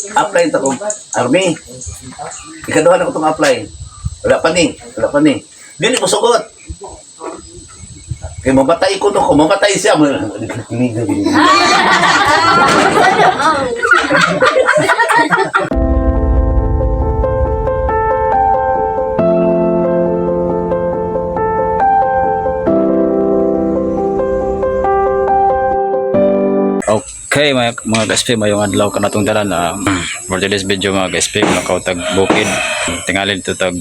Nag-apply ta kong army. Ikaduha na ko tong apply. Wala pa ni, wala pa ni. Dili mo sugot. Kay mamatay ko no, kung mamatay siya, Okay, mga ka-SP, mayong adlaw ka natong dalan. For today's video, mga ka-SP, nakaw tag bukid. Tingali dito tag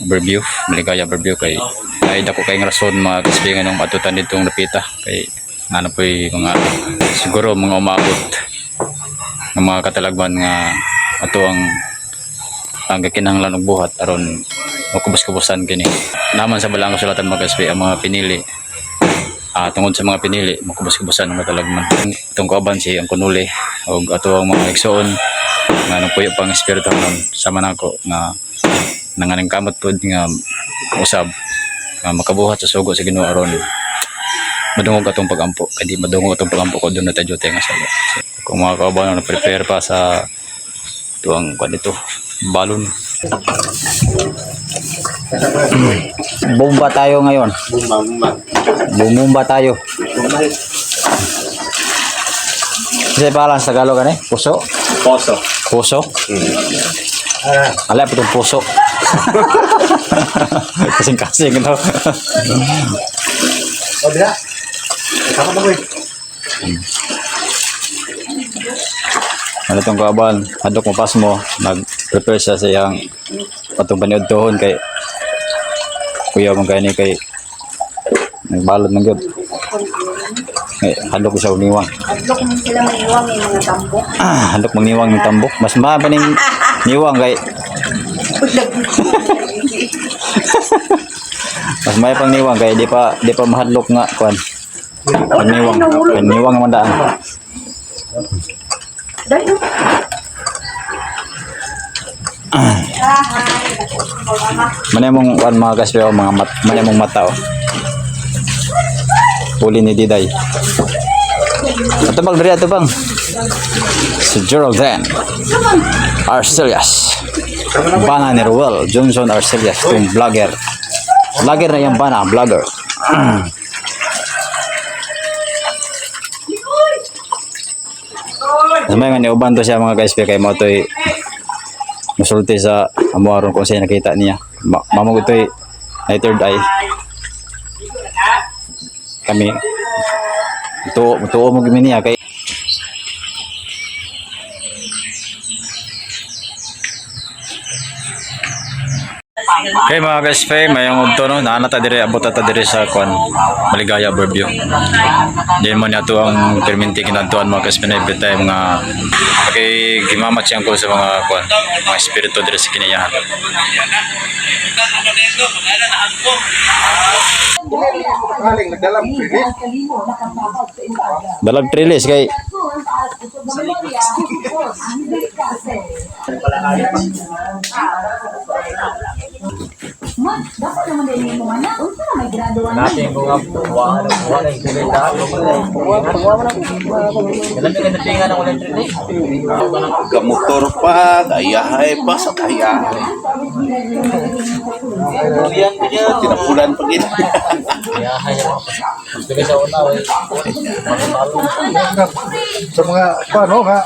overview, maligaya overview kay ay dako kay rason, mga ka-SP, nga nung atutan ditong napita kay ano po'y mga siguro mga umabot ng mga katalagman nga ato ang gikinahanglan og buhat aron makubos-kubosan kini. Naman sa balang kasulatan, mga ka-SP, ang mga pinili, tungod sa mga pinili, makubos-kubosan ang katalagman. Itong kauban si ang kunuli og ato ang mga igsoon nga nagpuyo pang espiritu nun sama nako nga nanganing kamot pod nga usab nga makabuhat sa sugo sa Ginoo aron madungog atong pagampo, kay di madungog atong pagampo ko doon na tayo nga sala. So, kung mga kauban na prepare pa sa tuang kwan dito balon. Bomba tayo ngayon. Bumba, bumba. Bumumba tayo. Kasi parang sa Tagalog ano eh? Puso? Poso. Puso? Alay po itong puso. Kasing-kasing no? O, bila. Tama na ko eh. Ano itong kaban? Hadok mo pas mo. Nag-prepare siya sa iyang patong paniod tuhon kay kuya mong kaya ni kay nagbalot ng gyud. Eh, hadlok siya umiwang. Adlok man sila maniwang yung mga tambok. Ah, hadlok mangiwang ng tambok. Mas mahaba ning niwang kay mas may pang niwang kay di pa mahadlok nga kuan. Pag niwang, pag niwang naman daan. Dahil Manay mong kuan, mga kaspi, oh, mga mat, manay mong mata oh. Huli ni Diday. Ato bang diri, ato bang. Si Geraldine Arcelias. Bana ni Ruel Johnson Arcelias, itong vlogger. Vlogger na yung bana, vlogger. Mas may nga niuban to siya, mga guys, kay mo to'y musulti sa amo aron kung siya nakita niya. Mamog ito'y ay third eye. Kami tuo tuo mo gimi niya kay. Okay mga guys, pe, mayong udto no, naana ta dire, abot ta dire sa kwan, Maligaya Overview. Diyan mo niya to ang perminti kinadtuan, mga guys, na every time nga kay gimamat siyang ko sa mga kwan, mga espiritu dire sa kinayahan. Haling, nagdalam. Pwede. Dalag trilis kay Dapat naman din mo mana. Unsa na may graduan na? Gamotor pa, kayahay pa sa kayahay. Tinapulan pa gid. Sa mga, paano nga?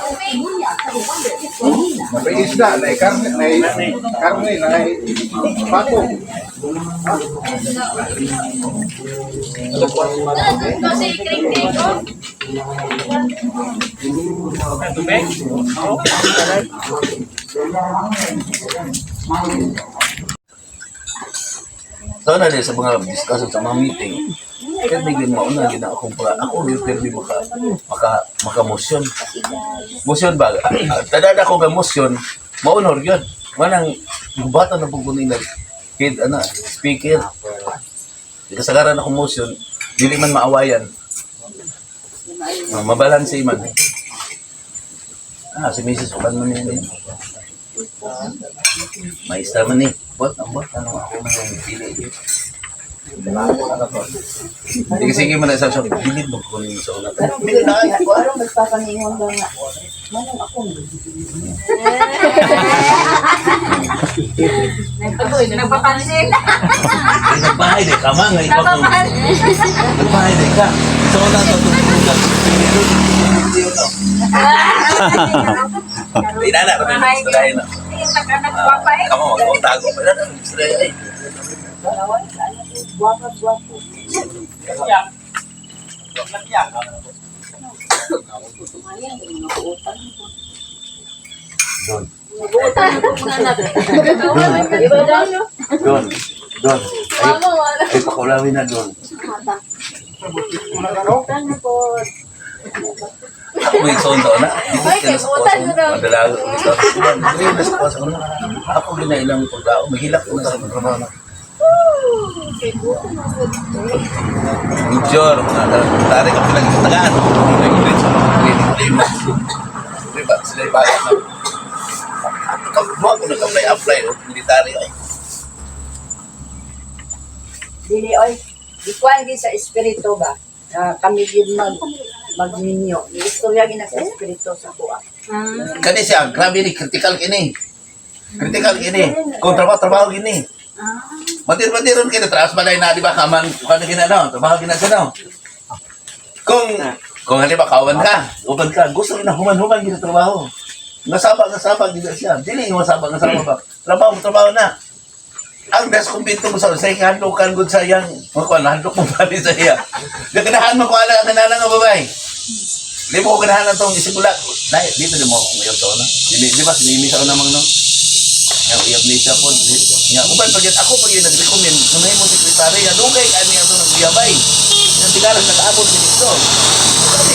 May isda, may karne, may karne, may pato. So na din sa mga discussion sa mga meeting. Kaya may mauna gina akong pa ako yung pirmi maka maka maka motion. Motion ba? Tadada ko nga motion, maunor yun. Manang bata na pong kunin kid ana speaker. Di kasagaran ako motion, dili man maawayan. Mabalanse man. Ah, si Mrs. Uban man yun. Eh. Maestra man eh. Bot, ang bot, ano ako man yung pili. Sige, sige man na sa siya. Bilid mo kunin sa una. Bilid na ay. Parang nagpapaningon lang nga. Manong ako. Nagpapansin. Ay, nagbahay di ka man, nga ikaw kung nagbahay di ka. So na to tumutugan. Di na na, kami istorya na. Kamo magtago pa na istorya ay. Don. Don. Don. Ay, ay pakulawin na Don. Ako may sondo na. Dito ka na sa kuwasan. Madala ako dito. Dito na sa kuwasan. Ako ginailang pagdao. Mahilak ko na sa trabaho na. Major, mga tari ka pinagtagaan. Nag-ulit sa mga clinic. Diba? Sila ibagat na. Buwa ko nag-apply-apply. Oh, military ay. Dili oy. Ikuan gid sa espiritu ba? Ah, kami gid magminyo. Istorya gid na sa espiritu sa kuha. Kani siya, grabe ni, critical kini. Critical kini. Kung trabaho, trabaho kini. Matir-matiron kini, trabaho balay na, di ba, kaman, kung ano kina, no? Trabaho kina siya, no? Kung ano ba, kawan ka, uban ka, gusto rin na human-human gina trabaho. Nasaba, nasaba, gina siya. Dili, masaba, nasaba ba? Trabaho, trabaho na. Ang das kumbinto mo sa handok kan gud sa iyang, mga kuwan, handok mo bali sa iya. Nagkanahan mo ko ala, ang kanana nga babae. Di mo ko ganahan na itong isimula. Dahil, dito di mo ako ngayon to, no? Di ba, sinimi sa unang no? Yang uyab ni siya po. Nga, uban pag yan, ako pag yun nag-recommend, sumahin mo sekretary, adugay ka niya ito ng uyabay. Yung tigalang nag-aabot si dito. Kasi,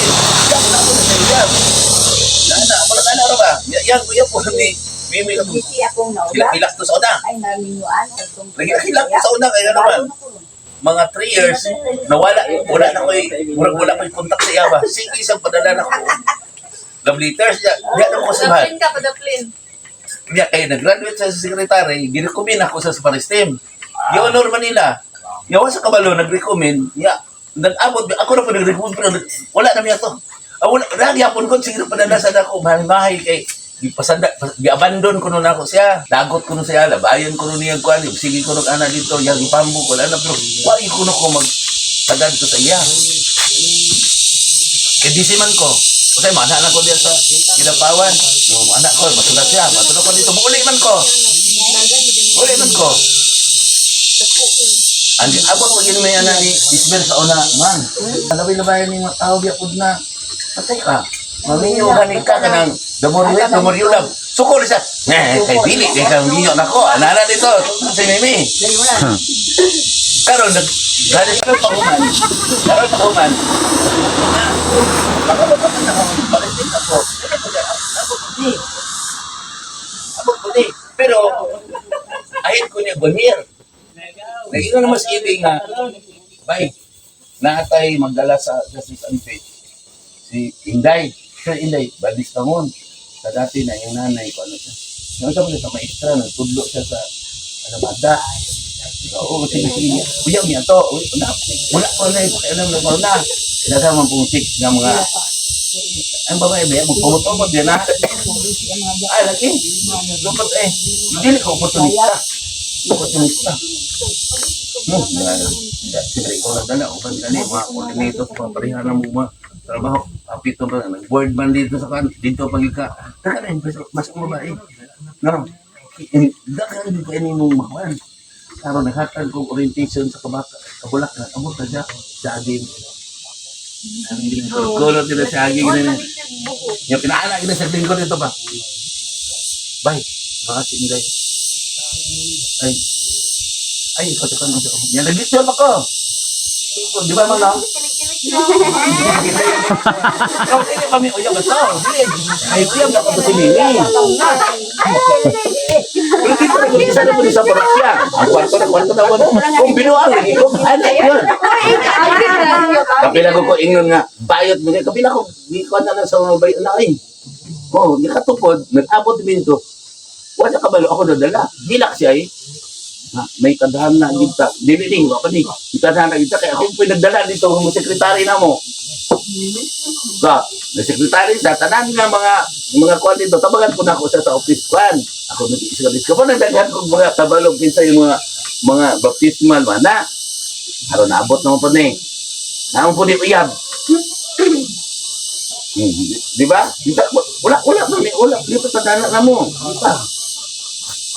yan, ako na sa uyab. Na, na, wala ka na, ba? Yan, uyab po ni Mimi ka Busy akong naula. Hilak-hilak to sa una. Ay naminyuan atong Nagilak to sa una, kaya naman mga 3 years, nawala, wala na ko'y, murag wala ko'y contact sa iya ba. Sige, isang padala na ko. Love letters, di na ko sa Padaplin ka, padaplin. Niya kay nag-graduate sa secretary, girecommend ako sa Paristem. Yung Honor Manila. Yawa sa kabalo nag-recommend, ya nag-abot ako na po nag-recommend pero wala na miya to. Ah, wala na gyapon ko sige padala sa dako mahay kay gipasanda giabandon ko nun ako siya. Dagot ko nun siya, labayon ko nun niya kuan, sige ko nun ana dito, yang ipambo ko ana pero wa ko nun ko mag tagad ko sa iya. Kay di man ko. Kasi mana na ko diya sa Kidapawan. No, anak ko, masulat siya. Matulog ko dito. Mauli man ko. Uli man ko. Andi abot mo gini may ana ni Isbel sa una, man. Labay-labay ni mga tao biya pud na. Patay ka. Maminyo gani ka kanang the more you the more you love. Sukol siya. Eh, kay dili kay kang minyo nako. Anana dito si Mimi. Karon nag dali sa pahuman. Karon pahuman. Baka na ako, balik din ako. Abot ko ni. Abot ko ni. Pero, ahit ko niya, one year. Naging na mas ibig nga, bay, naatay magdala sa Justice and Faith. Si Inday. Sir Inday, badis ka ngon. Sa dati na yung nanay ko, ano siya. Yung sa sa maestra, nagtudlo siya sa Alamada. Oo, sige, sige. Uyaw niya to. Uy, wala, wala ko na, pakialam na ko na. Sinasama pong chicks nga mga ang babae ba, magpumot-umot yan ha. Ay, lagi. Lupot eh. Hindi ko oportunista. Oportunista. Siyempre, ikaw nagdala. Uban ka ni, mga coordinator, mga pareha na mo mga trabaho. Apito ba, nag-board man dito sa kan, dito pag ika. Taka na, mas ang babae. No. Dakan dito ini mong makuan. Karon naghatag kong orientation sa kabaka, kabulakan. Amot na siya, sa agim. Kulot nila sa agim. Yung pinaala gina sa lingkod nito ba? Bay, baka si Inday. Ay. Ay, ikaw sa kanon. Yan, nag-disturb ako. Di ba, Manang? Ikaw, hindi kami uyab ito. Ay, uyab ako to si Mimi. Pero dito na kung isa na po sa parokya. Ang kwarto na, kwarto na. Kwarto. Kung binuang, lagi ko, ano yun? Kapila ko ko ingon nga, bayot mo. Kapila ko, di ko na lang sa mga bayot na ay. Oh, di katupod, nag-abot din dito. Wala kabalo ako nadala. Dilak siya eh. Ha, may tandaan na gita. Dili ni, wa pa ni. May tandaan na gita kaya ako pinagdala dito ng sekretary na mo. So, na secretary sa tanan nga mga kuan dito, tabangan ko na ako siya sa office kuan. Ako nag isa ka pa nagdaghan kog mga tabalog kinsa yung mga baptismal man na. Aron naabot naman po ni. Naamon po ni uyab. Di ba? Di ba? Wala wala pa ni wala di pa tadana na mo. Di pa.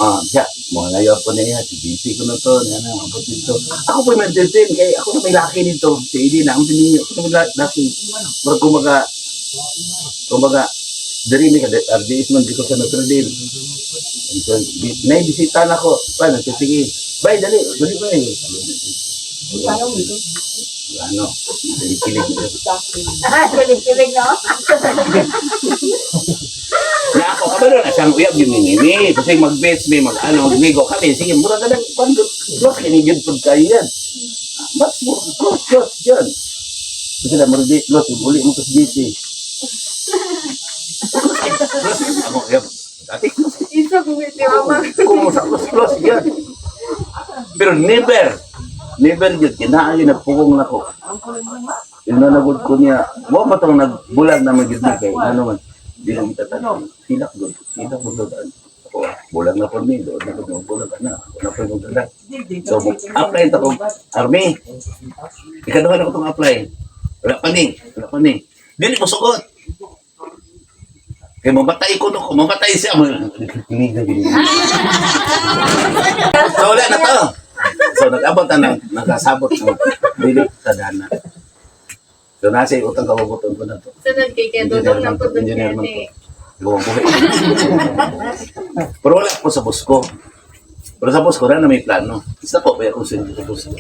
Ah, siya, mga layo po niya, si busy ko na to, na na, abot dito. Ako po may entertain, kay ako na may laki nito, si Edie na, akong si Ninyo, ako na may laki. Pero kumbaga, diri mi ka, RDS man, di ko sa Notre Dame. And so, may bisita na ko, paano, sige, bay, dali, dali, bay. Ano, kilig-kilig. Ah, kilig-kilig, no? Na ako, kabalo na siyang uyab yung ngini. Kasi mag-bets may mag-ano, magligo kami. Sige, mura ka lang, kung close, kinigid po kayo yan. Mas mo, close, close, yan. Kasi na, mura di, close, uli mo sa GC. Close, ako, uyab. Dati, close. Isa kung hindi mama. Kung sa close, close, yan. Pero never, never yun, kinaagi, nagpugong na ko. Yung nanagod ko niya, wa ba itong nagbulag na magiging kay, ano man, di lang itatan. Silak doon, silak mo doon. Ako, bulag na po ni, doon na po, bulag na, ako na po yung bulag. So, apply ito kong army. Ikaduha na ko itong apply. Wala pa ni, wala pa ni. Dili mo sugot. Kaya mamatay ko no, mamatay siya. So, wala na to. So, nag-abot na, nagkasabot mo. Dili, tadana. So, nasa yung utang kababutan ko na to. Sunod kay Kuya Dodong na po doon Engineer man kaya po. Gawa buhay. Pero wala po sa boss ko. Pero sa boss ko, na may plano. Isa po, kaya kung sino sa boss ko.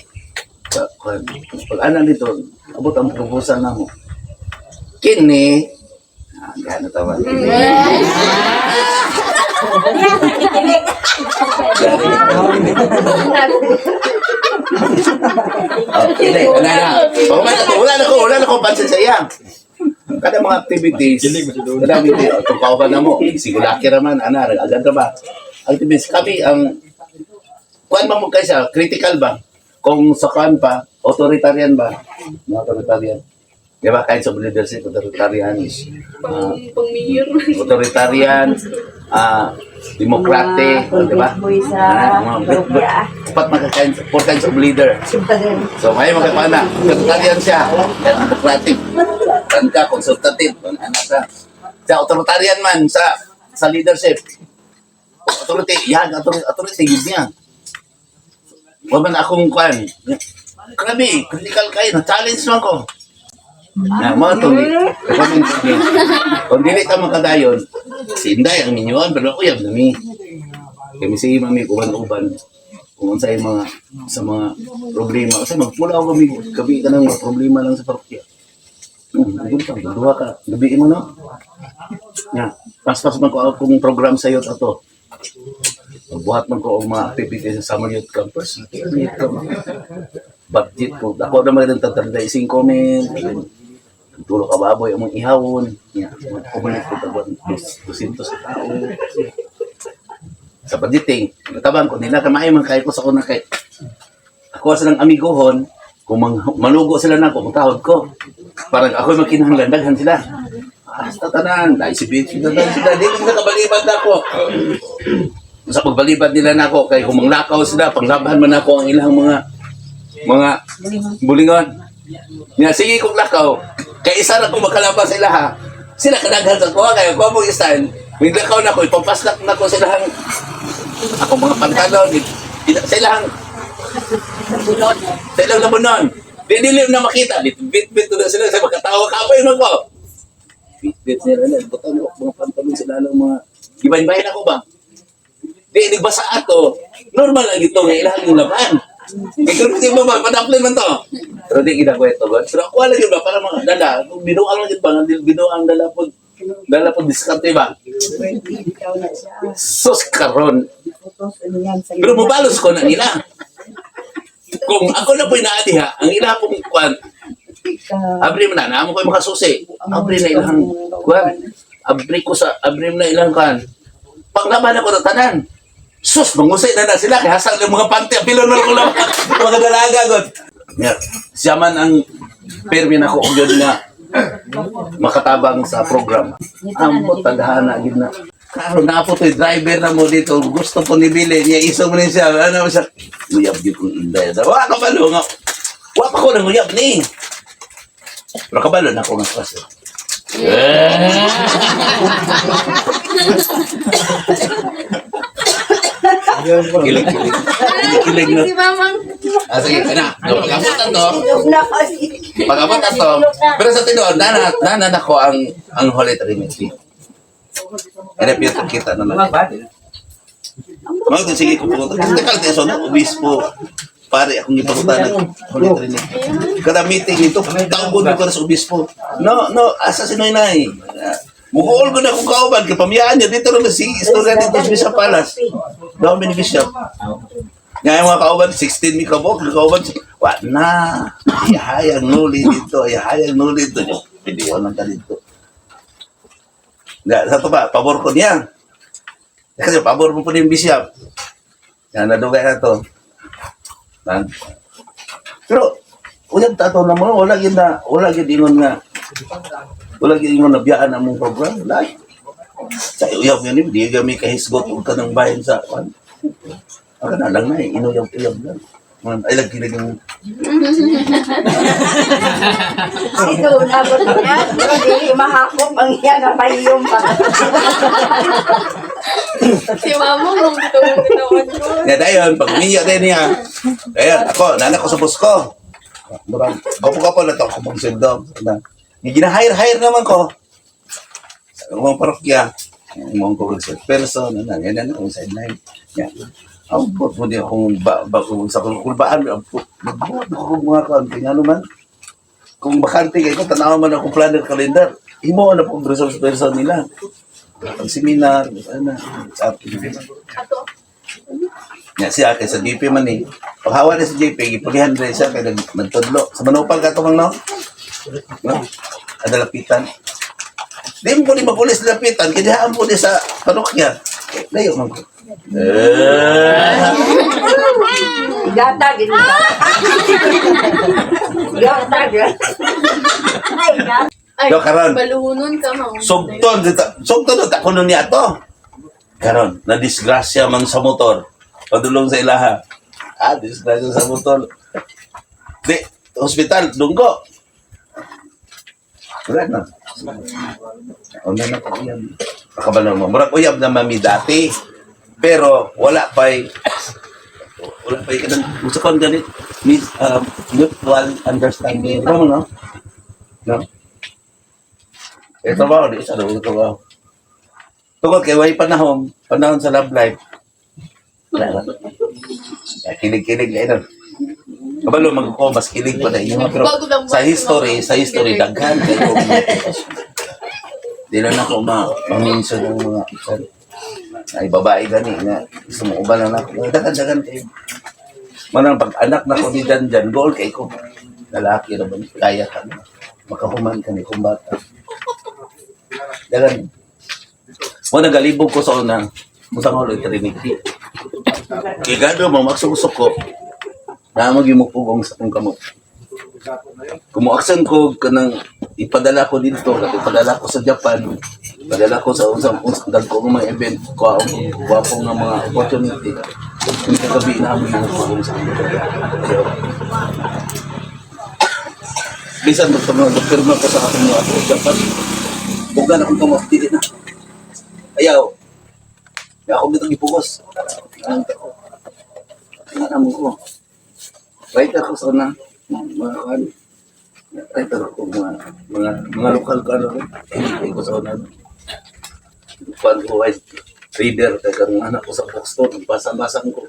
Pag ana dito, abot ang proposal na mo. Kini, ah, gano'n tama. Oh, kini, wala na. Oh, wala na ko pansin sa iya. Kada mga activities, kada activity, tungkaw ba na mo, sigulaki raman, ana, agad ra ba? Activities, kami ang, kuan ba mo kaysa, critical ba? Kung sa kuan pa, authoritarian ba? No, authoritarian. Di ba, kinds of leadership, authoritarian is, Pang, pang mayor. authoritarian, democratic, di ba? Boy sa Ah, mga parokya. Upat mga kinds, four kinds of leader. So ngayon mga kapana, authoritarian siya, democratic, kan ka, consultative, ano ka. Sa authoritarian man, sa leadership. Authority, yan, authority, authority, yun niya. Wa man akong kwan. Grabe, critical kayo, na-challenge man ko. Na, mga to, comment ko ni. Kung dili ka makadayon, si Inday ang minyuan, pero ako yab nami. Kami si mami, uban-uban. Kung sa mga sa mga problema. Kasi magpulaw kami, gabi ka ng mga problema lang sa parokya. Ka, duha ka, gabi mo no? Nga, paspas man ko akong program sa youth ato. Magbuhat man ko ang mga activities sa summer youth campers. Youth camp. Budget ko. Ako naman rin tatarday 5 mil. Tulo ka baboy, among ihawon. Nga, kumalit ko tagwan 200 sa tao. Sa budgeting, natabang ko nila kamay man kay ko sa una kay ako sa ng amigohon, kung malugo sila na ako, matahod ko. Parang ako makinahanglan, daghan sila. Basta tanan, dahil si Bitch, tanan sila, di ko makabalibad na ako. Sa pagbalibad nila na ako, kay humanglakaw sila, panglaban man ako ang ilang mga bulingon. Nga, sige kong lakaw, kay isa na kong makalaban sila ha. Sila kadaghan sa kuha, kaya kuha mong isan, may lakaw na ko, ipapaslak na ko sila hang, ako mga pantalon, sa ilang sa ilang labunon. Di dili na makita, bit bit bit na sila sa makatawa ka pa yun ako. Bit bit nila na, butang ko mga pantalon sila lang mga ibahin-bahin ako ba? Di nagbasa ato. Normal lang ito nga ilang yung laban. Ikaw di ba ba padaplin man to. Pero di ginagawa ito ba? Pero ako lang yun ba para mga dala, kung binuang lang yun ba, binuang dala po diskarte ba? Ikaw na siya. Sus karon. Utos, ano yan sa'yo. Pero mubalos ko na nila. Kung ako na po inaadiha, ang ila pong kwan, abri mo na, naamo ko yung makasusi. Abri na ilang kwan. Abri ko sa, abri mo na ilang kwan. Panglaban ako na tanan. Sus, mangusay na na sila. Kaya hasang ng mga panty, apilo na ko lang. Mga dalaga, god. Yeah. Siya man ang permi na ko, yun nga. Makatabang sa program. Ambot tadhana gid na. Karon na po to'y driver na mo dito. Gusto po ni Billy. Niya iso mo ni siya. Ano siya? Uyab gyud kong inday. Wa ka balo nga. Wa pa ko nang uyab ni. Pero kabalo na ako nga klase. Kilig, kilig. Kilig na. Si Mamang. Ah, sige, na. No, pag-abot na to. Ilog na kasi. Pag-abot na to. Pero sa tinuod, nana na ko ang Holy Trinity. Kaya piyot kita na natin. Mga sige ko po. Tekal tayo sa obispo. Pare, akong ipangutan ng Holy Trinity. Kada meeting nito, tawgon ko sa obispo. No, no, asa si Noy Nay? Mukuol ko na kung kauban, kapamiyaan niya. Dito naman si istorya dito sa Bishop Palace. Down Bishop. Nga yung mga kauban, 16 mi kabok, kauban, wa na, ihayang nuli dito, ihayang nuli dito. Pidiwan lang ka dito. Nga, sa to ba, pabor ko niya. Kasi pabor mo po ni Bishop. Yan, nadugay na to. Nan. Pero, uyab ta to na mo, wala gyud na, wala gyud ingon nga, wala gyud ingon na biyaan ang mong program, wala. Sa uyab yun, di kami kahisgot og kanang bayan sa kwan. Ako na lang na eh, inuyab-uyab lang. Man, ay lagi kilig ang Ito, nabot niya. Dili mahakop ang iya nga pahiyom pa. Si Mamang nung gitawang ginawan ko. Nga dayon, pag umiya din niya. Dayon, ako, nanak ko sa boss ko. Murag, gapo-gapo na to ako pang sweldo. Na. Gina-hire-hire naman ko. Sa mga parokya, ang mga ko sa person, ano, yan, yan, akong sideline. Yan. Ang pot mo di akong ba, ba, kung sa kulbaan, ang pot, magbuhat ako kung mga kaon, kaya ano man, kung bakante kayo, ko, tanawa man akong planner calendar, imo na pong resource person nila. Pag seminar, ano, sa atin. Ato. Nga siya kay sa JP man eh. Paghawa na sa JP, gipulihan rin siya kay nagtudlo. Sa Manupal ka tumang no? No? Adalapitan. Di mo ni magulis lapitan, kaya dihaan po ni sa parokya. Layo man ko. Eh. Gata, gini. Gata, gini. Ay, Yo, karon. balunon ka, Mamang. Sugton, dito- sugton na takuno niya to. Karon, na disgrasya man sa motor. Padulong sa ilaha. Ah, disgrasya sa motor. Di, hospital, dunggo. Wala na. Una na ko uyab. Nakabalo mo. Murag uyab na mami dati. Pero wala pa'y kanang gusto ko ganit mis mutual understanding. Ano mo, no? No? Eh, trabaho, di isa daw, trabaho. Tungkol kay way panahon, panahon sa love life. Wala lang. Ay, kilig-kilig na yun. Kabalo, mag ko, mas kilig pa na inyo. Pero Bago lang sa ba- history, sa history, daghan kayo. Di lang ako ma-mention ng mga ay babae gani nga gusto mo uban na ako. Daghan daghan kayo. Manang pag anak na ko ni Dan Dan, goal kay ko. Lalaki ra ba ni? Kaya ka na. Makahuman ka ni kung bata. Daghan. Mo nagalibog ko sa una. Musang Holy Trinity. Kay gado mo magsugusok ko. Na magimupugong sa akong kamot. Kumuaksan ko kanang ipadala ko dito, ipadala ko sa Japan, ipadala ko sa unsang unsang dagko ng mga event, kuha kuha ko ng mga opportunity. Hindi kagabi na mo yung pugong sa akong kamot. Bisan magpirma ko sa akong mga sa Japan. Buga na akong kamot, dili na. Ayaw. Kaya ako bitong gipugos. Ang tako. Ang ko. Writer ko sa una. Mga kan. Writer ko mga lokal ko ano. Hindi ko sa una. Kuan ko ay reader kay kanang anak ko sa bookstore, basa-basa ko.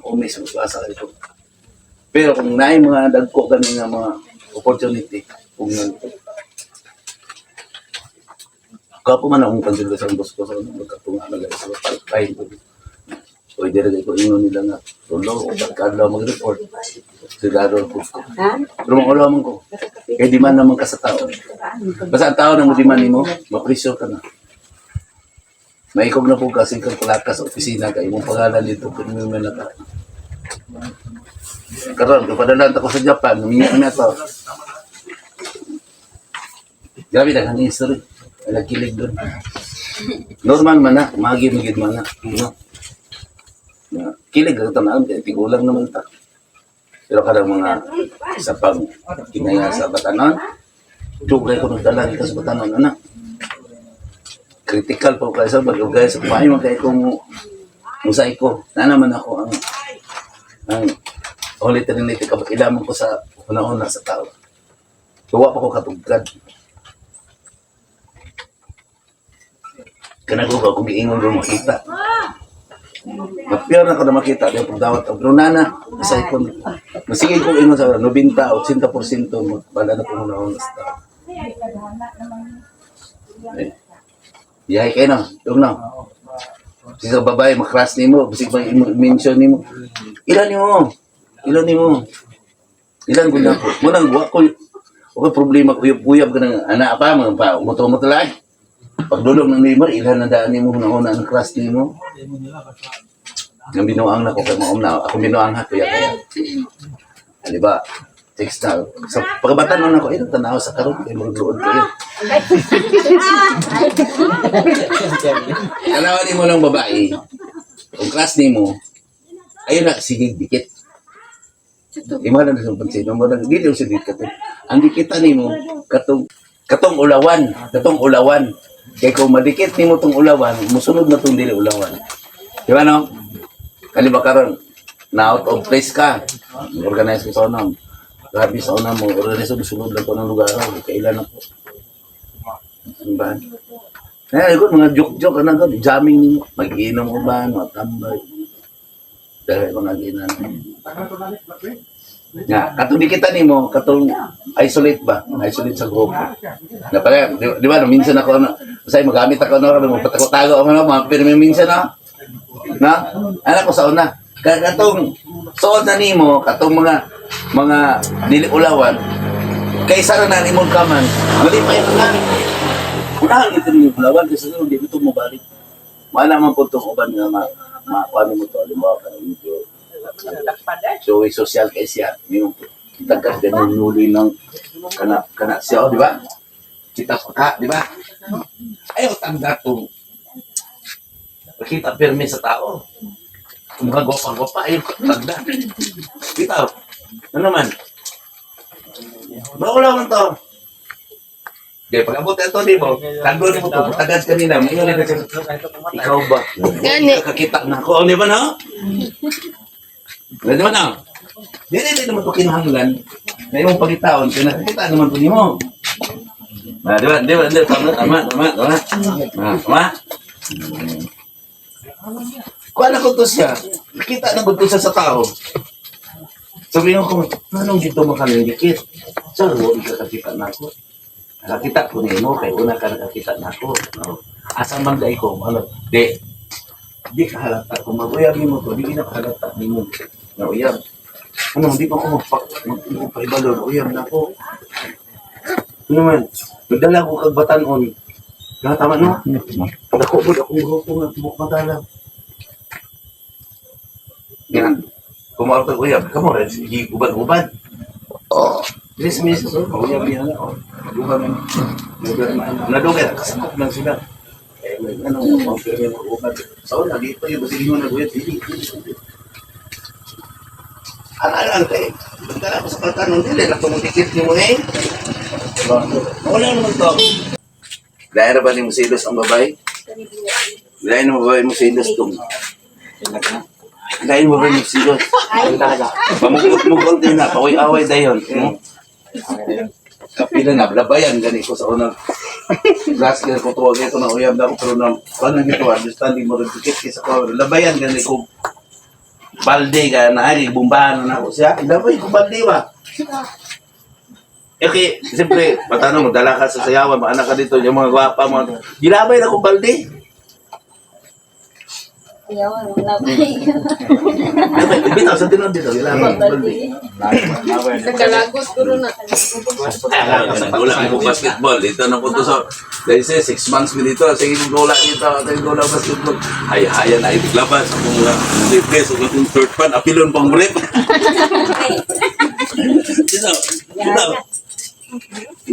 Ako mismo basa ko. Pero kung naay mga dagko gani nga mga opportunity kung nang Kapo man akong kansil sa boss ko sa una, magkatunga na sa time ko. Pwede rin ko ingon nila nga, tulo o kadlaw mag-report. Sigado ko. Ha? Pero mga ulo man ko. Kaya di man naman ka sa tao. Basta ang tao na mo di man nimo, mapresyo ka na. Maikog na po kasi kang plaka sa opisina kay imong pangalan dito pero may man naka. Karon kapadalan ko sa Japan, humingi na to. Grabe na kang history. Ay, nagkilig doon. Normal man na, magi magid man na. No? Na, kilig ang tanawon kay tigulang naman ta. Pero kadang mga sa pag kinaya sa batanon, dugay ko nagdala dito sa batanon anak. Critical pa ko sa bagay sa kumain man kay kung mosaiko. Na naman ako ang Holy Trinity ka ilaman ko sa una-una sa tao. Tuwa pa ko katugkad. Kanago ba kung giingon ro makita. Mapiyar na ko na makita di pagdawat og pero nana sa ikon. Masige ko ingon sa 90 80% magbala na kung una-una sa tao. Eh, Yahay kayo no, yung no. Bisig sa babae, makras nimo, bisig ba mention nimo. Ilan nimo? Ilan nimo? Ilan gud na ko. Munang wa ko wa ko problema ko uyab-uyab ka ng anak pa mga pa muto-muto lang. Pagdulong ng nimo, ilan na daan nimo una ang crush nimo. Ang binuang na ko kay maom na ako binuang ha kuya kaya. Ah, di ba? Text na. Sa pagkabata nun ako, ito tanaw sa karon kay magluod kayo. Tanawan nimo lang babae. Kung crush nimo, ayun na sige dikit. Imo na sa pansin mo na dili sa dikit. Ang dikitan nimo katong katong ulawan, katong ulawan. Kay kung madikit nimo tong ulawan, musunod na tong dili ulawan. Di ba no? Kali ba karon na out of place ka. Organize ko sa una. Grabe sa una mo, organize ko sulod lang ko ng lugar. Oh, kailan ako. Ano ba? Eh, ikot, mga joke-joke, ano, gano'n, jamming nimo. Mag-inom ko ba, matambay. Dahil mga ginan. Nga, katong dikita nimo, katong isolate ba? Isolate sa grupo. Na pala, di ba, no, minsan ako, ano, basta magamit ako, no, magpatago-tago ako, no, mga pirmi minsan, no? Na? Anak ko sa una. Katong suot na nimo, katong mga dili ulawan, kaysa na na imong kaman, malipay na na. Unahan ito nimo ulawan, kasi sunod di mo ito mobalik. Wala man po itong uban nga ma makuha mo ito, halimbawa ka ng medyo so, social kay siya, yung tagas ganun nuloy ng kana kana siya, oh, di ba? Kita pa ka, di ba? Ayaw tanda kung makita pirmi sa tao. Kung mga gwapa-gwapa, ayaw tanda. Kita, ano naman? Maulaw man to. Di, pag abot ito, di mo, tagol mo to, tagad kanina, may na siya. Ikaw ba? Gani. Kakita na ako. Di ba na? Di ba na? Di, di, di naman ito kinahanglan. Na imong pagitaon, kaya nakakita naman ito nimo. Ah, di ba? Di ba? Di ba? Tama, tama, tama, tama. Ah, tama. Kuha na ko to siya. Nakita na ko to siya sa tao. Sabi ko, anong dito makalingkit? Sir, huwag kakakita na ako. Nakakita ko nimo, kay una ka nakakita na ako. No. Asa man dai ko, ano, di, di ka halata. Kung mag-uyab nimo to, di ka halata nimo. Na uyab. Ano, hindi pa ako magpaibalo, na uyab na ako. Ano man, nagdala ko kag batanon. Na, tama no? Dako po, akong grupo nga, tibok madala. Yan. Kumaro kag uyab, kamo rin, sige, uban-uban. Oh. Tres meses, oh, uyab niya na, oh. Duha man. Nadugay, nakasakop lang sila. Eh, ano, mga uban. Sa una, di pa yun, sige mo nag-uyab, dili, dili, dili. Ano, kay, pagkala ko sa pagtanong, dili, na tumutikit niyo mo eh. Wala naman to. Dahil ba ni Musilos ang babae? Dahil mo babae Musilos tong. Dahil mo ba Musilos? Pamukot-mukot din na, paway-away dayon. No? Kapila na, labayan gani ko sa unang last year ko tuwag ito na uyab na ako pero na paano nito understanding mo rin dikit kaysa ko labayan gani ko balde ka na ay bumbahan na ako siya labay ko balde ba. Okay, siyempre, matanong, dala ka sa sayawan, maanak ka dito, yung mga gwapa, mga... Gilabay na kong balde. Yawan, wala pa. Gilabay, bitaw, sa tinon dito, gilabay kong balde. Sa Galagos, guro na. Wala akong basketball. Dito na po to sa... Dahil siya, 6 months ko dito. Sige, kong gola dito. Sige, gola basketball. Ay, hayan, ay, labas. Akong mga replace, akong third pan. Apilon pang ulit. Dito, dito.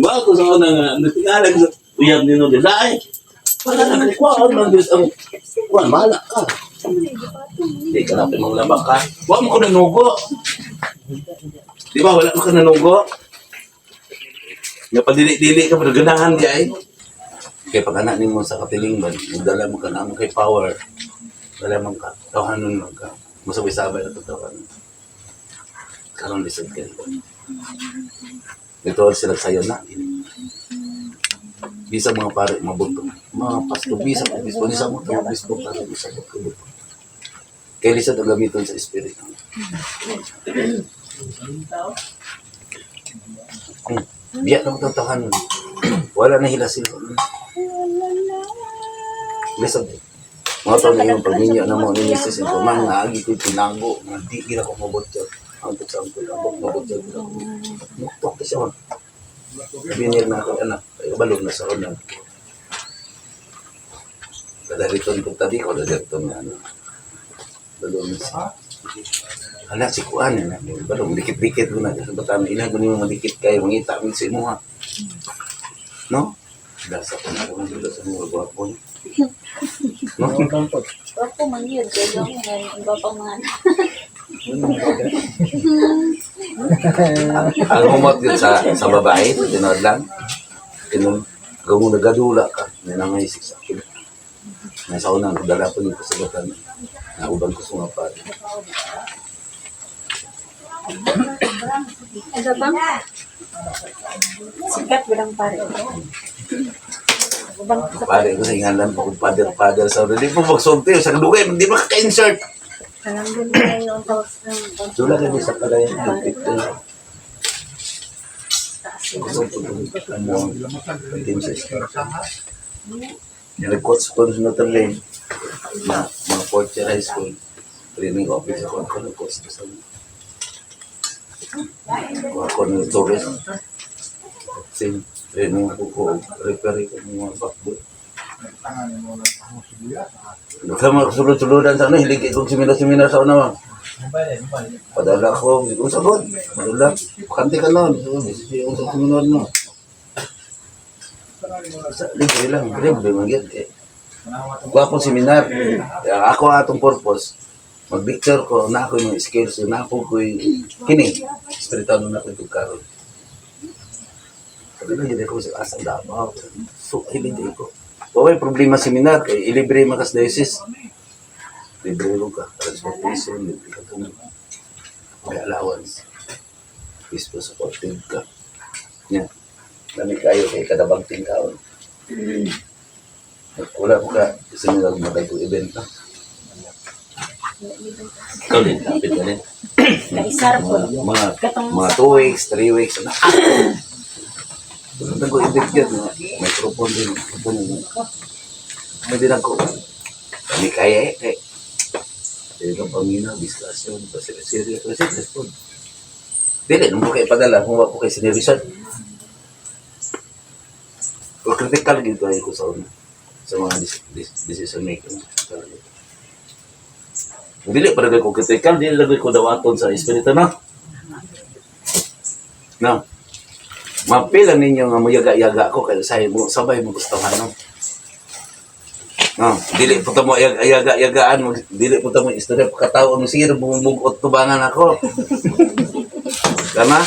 Ba ko sa una nga natingalan sa uyab ni Nodel. Ay. Wala na ni kuan man gyud ang kuan bala ka. Di ka na mga laba ka. Wa mo ko nanugo. Di ba wala mo ka nanugo? Nga padili-dili ka pero ganahan di ay. Kay pag anak nimo sa katilingban, magdala mo ka na mo kay power. Dala man ka, tawhanon man ka. Masabay-sabay na tawhanon. Karon lisod kayo. Ito sila sayo na. Bisa mga pare mabuto. Mga pasto bisa obispo ni sa mo obispo pare bisa mo kabuto. Kay lisod ang gamiton sa espiritu. Biya na mo tawhanon. Wala na hila sila. Lisod. Mga tao na yung pagminyo na mo ni Mrs. Ito, man, naagi ko'y tinago, nga di gila ko mabutyag. Ang sa ang abot, mabutyag gila ko. Muktok ka siya, man. Binil na ako, anak, ay balog na sa una. Kadariton kong tabi ko, kadariton nga, ano. Balog na siya. Hala, si Kuan, na, balog, dikit-dikit mo na. Kasi bata na, ilang ko nimo madikit kayo, mangita mo sa imuha. No? Dasa ko na, dasa mo, gwapo. No? Wapo man yun. Kaya ako nga yung iba pang mga anak. Ang humot yun sa babae, tinod lang. Tinod, kung nagadula ka, ninangaisik sa akin. Nasa una, nagdala po yung kasagatan. Nauban ko sa mga pare. Ano ba? Sikat bilang pare. Pare ko sa ingalan pa kung father-father sa Di po magsulti sa kadugay, di ba kaka-insert? Kalanggan tayo ang tawag sa Dula kayo sa palayan ng pito. Gusto ko ano, team sa school. Nag-coach ko sa Notre Dame na mga fourth year high school. Training office ako, ako nag-coach ko sa ako ng Torres. Same training ako ko, referee ko ng mga backboard. Nagkama sulod-suludan sa ano, hilig kong seminar-seminar sa una. Padala ko, kung sagot, padala. Kante ka nun, yung sa seminar no. Sa, libre lang, libre man gyud eh. Kuha akong seminar. Kaya ako atong purpose, mag-picture ko, na ako yung mga skills, na ako ko'y kini, spiritual na ako itong karon. Sabi lang, ako sa asang Davao. So, hilig ko. Wala problema seminar, kay ilibre man kas diocese. Libre mo ka, transportation, libre ka itong may allowance. Peaceful supportive ka. Yeah. Dami kayo kay kadabang tingkaon. Wala ko ka, gusto nyo lang matay kong event na. Ikaw din, kapit ka din. Kaisar po. Mga 2 weeks, 3 weeks, ano. Gusto ko event yun, mga microphone din, microphone din. May din ako. Kami kaya eh. Eh. Dili kang pangina, discussion, pasiri-siri, kasi respond. Dili, nung po kayo padala, kung wa po kayo sinirisan. O critical gito ay ko sa una, sa mga decision making. Dili pa rin ko critical, dili lang ko dawaton sa espiritu na. No. Mapila ninyo nga muyaga-yaga ko kay say mo sabay mo gustuhan no. No, dili po ta mo yaga-yagaan mo, dili po ta mo istorya pagkatao mo sige bumugot tubangan ako. Tama?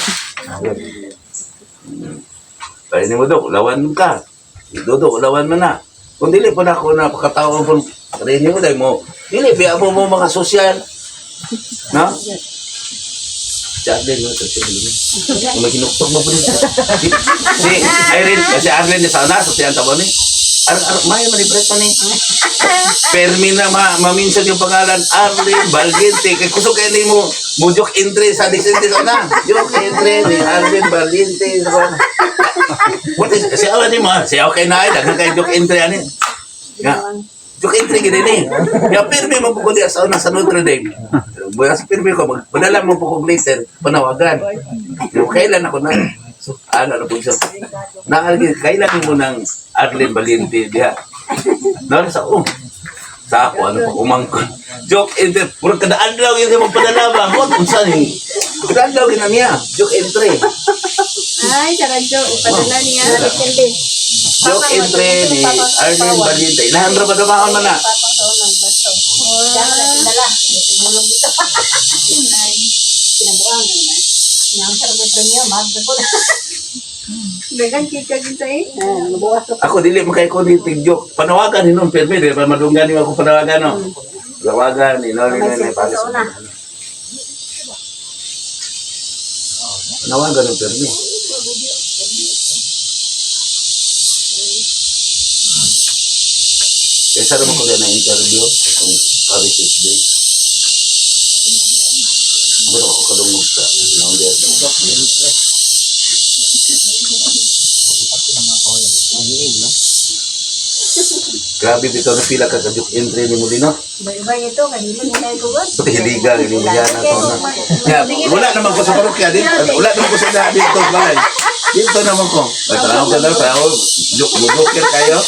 Kaya ni mo dok, lawan ka. Dodo, lawan mo na. Kung dili po na ako na pagkatao po, rin mo dahil mo, dili, biya mo mo mga sosyal. No? Charlie, no? Kasi kung may hinuktok mo po dito. Si Irene, kasi Arlene sa una, sa siyang tabo ni. Ar, ar, may manipret pa ni. Permi na ma, maminsan yung pangalan, Arlene Valiente. Kay kusog kayo ni mo, mo joke entry sa disente sa una. Joke entry ni Arlene Valiente. Sa una. What is, siya ni mo, siya okay na ay, daghan kay joke entry ani. Ya. Joke entry gid ni. Ya pirmi mo po ko diya sa una sa Notre Dame. Buya sa pirmi ko magpadala mo po kog later panawagan. Yo kailan ako na. So ana na po siya. Naalgi kailan mo ng Arlene Valiente diha. Nara sa oh. Sa ako ano pa umangkon. Joke entry. Murag kada adlaw yun siya magpadala ba? Hot unsa ni? Kada adlaw gina niya. Joke entry. Ay, sa radyo. Ipadala niya. Joke entry ni Arlene Valiente. Inahan ra ba dumahon man na? Dala. Sigulong dito. Kinabuang na. Yang sa may premyo, magdagod. Dagan kika dito eh. Mabuhat ko. Ako dili man kay ko ni tig joke. Panawagan hinon pirmi di ba madunggan nimo ako panawagan no. Panawagan ni no ni May ni cellphone sa una. Panawagan ng pirmi. Kaysa naman ko na interview kung Paris Day. Pero ako kadungog sa number. Grabe bitaw na pila ka ka joke entry ni Molino. Iba ito, kanilo mo na ito. Pati hiliga, hiliga na to na. Ya, wala naman ko sa parokya din. Wala naman ko sa lahat dito, balay. Dito naman ko. Ay, tanaw ka na, tanaw. Joke, joker kayo.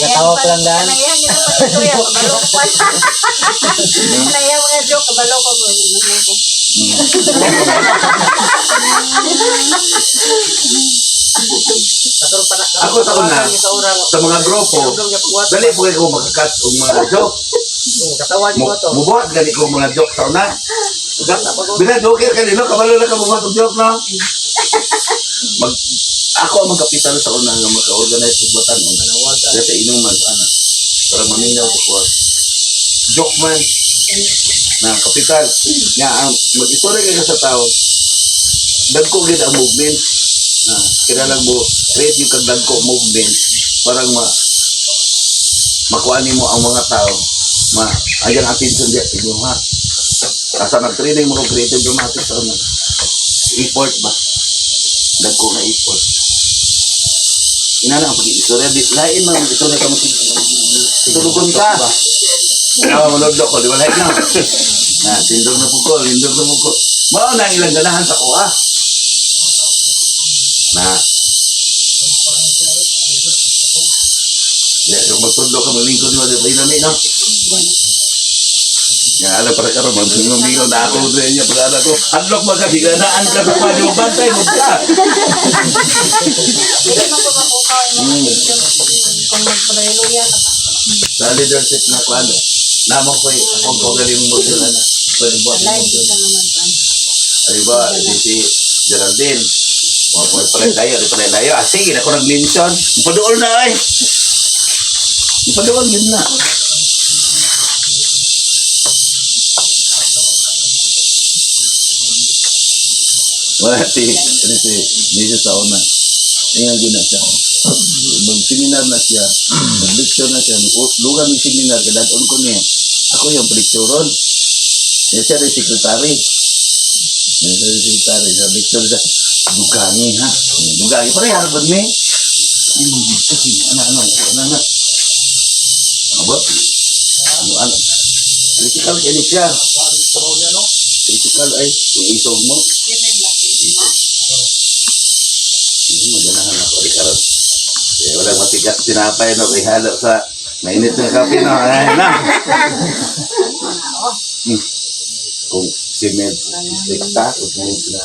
Katawa pa lang daan. Kanayang ito pa ito ya, kabalo ko pa. Kanayang mga joke, kabalo ko. Ako sa una, sa mga grupo, dali po kayo makakat og mga joke. Mubuhat gani ko mga joke sa una. Bila joker ka nino, kabalo na ka buhat og joke, no? Mag, ako ang magkapital sa una nga maka-organize og batan una. Dahil sa inuman sa ana. Para maminaw sa kuha. Joke man na kapital. Nga ang mag-istorya ka sa tao, dagko gid ang movement. Na kinahanglan mo create yung kag dagko movement parang ma makuha nimo ang mga tao ma ayan attention diya sa inyo ha. Asa nag-training mo ng creative dramatics sa una. Effort ba? Dagko nga effort. Ina na ang pag-iistorya. Di, lain man mag-istorya ka mo. Tulugon ka. Ah, manodlo ko. Di ba lain na? Na, tindog na po ko. Tindog na po ko. Mao na ang ilang ganahan sa kuha. Na. Di, kung magtudlo ka, maglingkod mo. Di ba ilami, no? Ya, alam para karon magmingaw na ako sa inyo pag ko. Hadlok ba ka higanaan ka sa kwadyo bantay mo ka. Hindi man ko makuha yung mga kung magpalayo ka ba. Sa leadership na kwan. Namo ko akong kaugaling mo sila na. Pwede ba? Live ka naman ba? Ay ba, di si Geraldine. Mga kung pala tayo, di pala tayo. Ah, sige, ako nag-mention. Padool na ay. Padool yun na. Wala si, ano si Mrs. Saona. Ingan yun na siya. Mag-seminar na siya. Mag-lecture na siya. Lugar ng seminar, kaya dadon ko niya. Ako yung pictureon. Yan siya rin secretary. Yan siya rin secretary. Sa lecture siya. Dugangi ha. Dugangi. Pareha ba ni? Ay, mga kasi. Ano, ano, ano, ano. Aba? Ano, ano. Critical kaya siya. Critical ay, yung isog mo. Isog. Hindi mo, ganahan ako. Ay, karon. Eh, walang matigas tinapay no, ihalo sa mainit na kape no. Ay, na. Kung cement, strikta, kung cement na,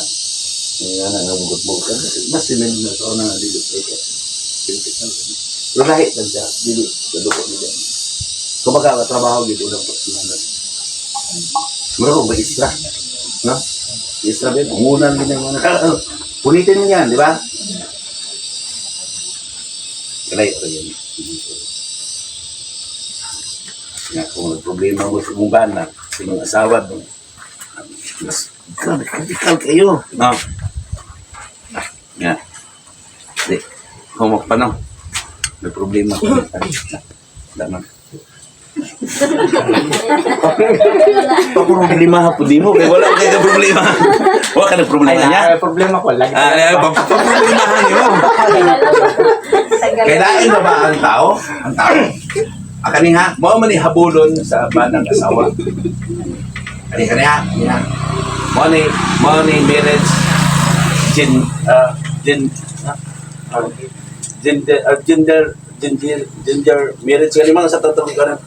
nga na, nga mugot-mugot. Mas cement na sa una nga dili. Critical. Pero lahi lang siya, dili, gaduko nila. Kumbaga, trabaho gid unang personal. Mura ko ba isra? No? Isra ba yun? Ungunan din ang mga punitin mo yan, di ba? Kalay, o yan. Nga, kung may problema mo sa mong bana, sa inyong asawa, no? Mas, grabe, critical kayo. No? Nga. Di, humok pa, no? May problema ka. Wala man. Paproblema ha po di mo. Kaya wala kayo problema. Wala ka ng problema niya. Ay, problema ko. Lagi. Ah, ay, paproblemahan niyo. Kailangan ba ba ang tao? Ang tao. Akani ha, mao man ni habulon sa banang asawa. Kani kani ha, kani ha. Mao ni marriage gen gen ah, gender gender gender gender marriage kani mga sa tatawag ka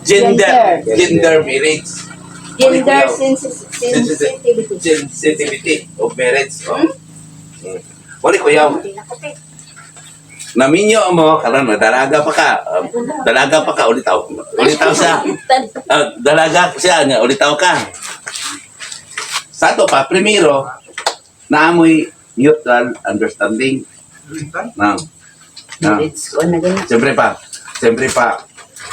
gender gender marriage. Gender sensitivity. Sensitivity of marriage. Oh. Wali kuyaw. Naminyo mo karon dalaga pa ka. Dalaga pa ka ulitaw. Ulitaw siya. Dalaga siya nga ulitaw ka. Sa ato pa primero naamoy mutual understanding. Na. Na. It's ko na ganyan. Siyempre pa. Siyempre pa.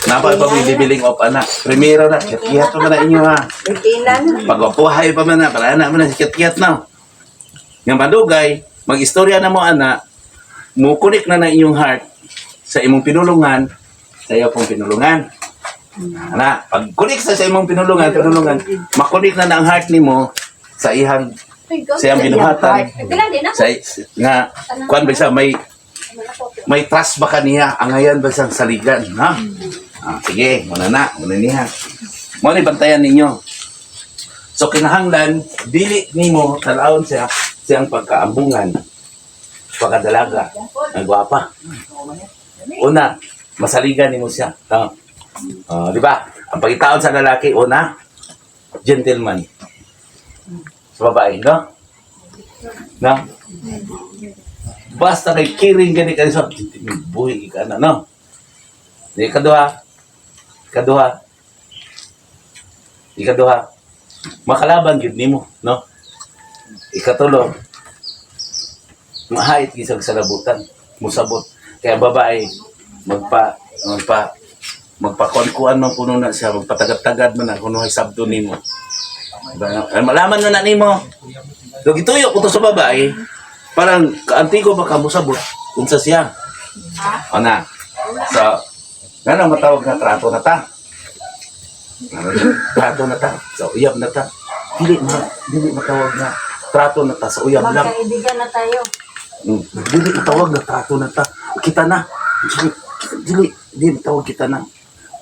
Napa pa may bibiling op ana. Primero na kiyat pa man na inyo ha. Kinan. Pagwapuhay pa man na, para na man na, kiyat na. Nga madugay, mag-istorya na mo ana, mukunik na na inyong heart sa imong pinulungan, sa iyo pong pinulungan. Ana, pag kunik sa imong pinulungan, pinulungan, makunik na na ang heart nimo sa ihang sa iyang binuhatan. Bilang din ako. Sa nga kuan ba siya may may trust ba kaniya angayan ba siyang saligan, ha? Ah, sige, muna na, muna niya. Mo ni bantayan ninyo. So kinahanglan dili nimo talawon siya siyang pagkaambungan, pagkadalaga, ang gwapa. Una, masaligan nimo siya. Tama. Ah, di ba? Ang pagitaon sa lalaki, una, gentleman. Sa babae, no? No? Basta kay kiring gani ka sa buhi ka na, no? Di kaduha. Kaduha. Ikaduha. Makalaban gyud nimo, no? Ikatulo. Mahait gisag sa labutan, musabot. Kaya babae magpa magpa magpakuan-kuan man kuno na siya, magpatagad-tagad man na kuno hay sabdo nimo. Diba? Ay, malaman na na nimo. So gituyo ko to sa babae, parang kaantigo ba ka musabot unsa siya. O na. So, ngano matawag na trato na ta? Trato na ta. So, uyab na ta. Dili matawag na trato na ta sa uyab lang. Magkaibigan na tayo. Dili matawag na trato na ta. Kita na. Dili, dili, dili matawag kita na.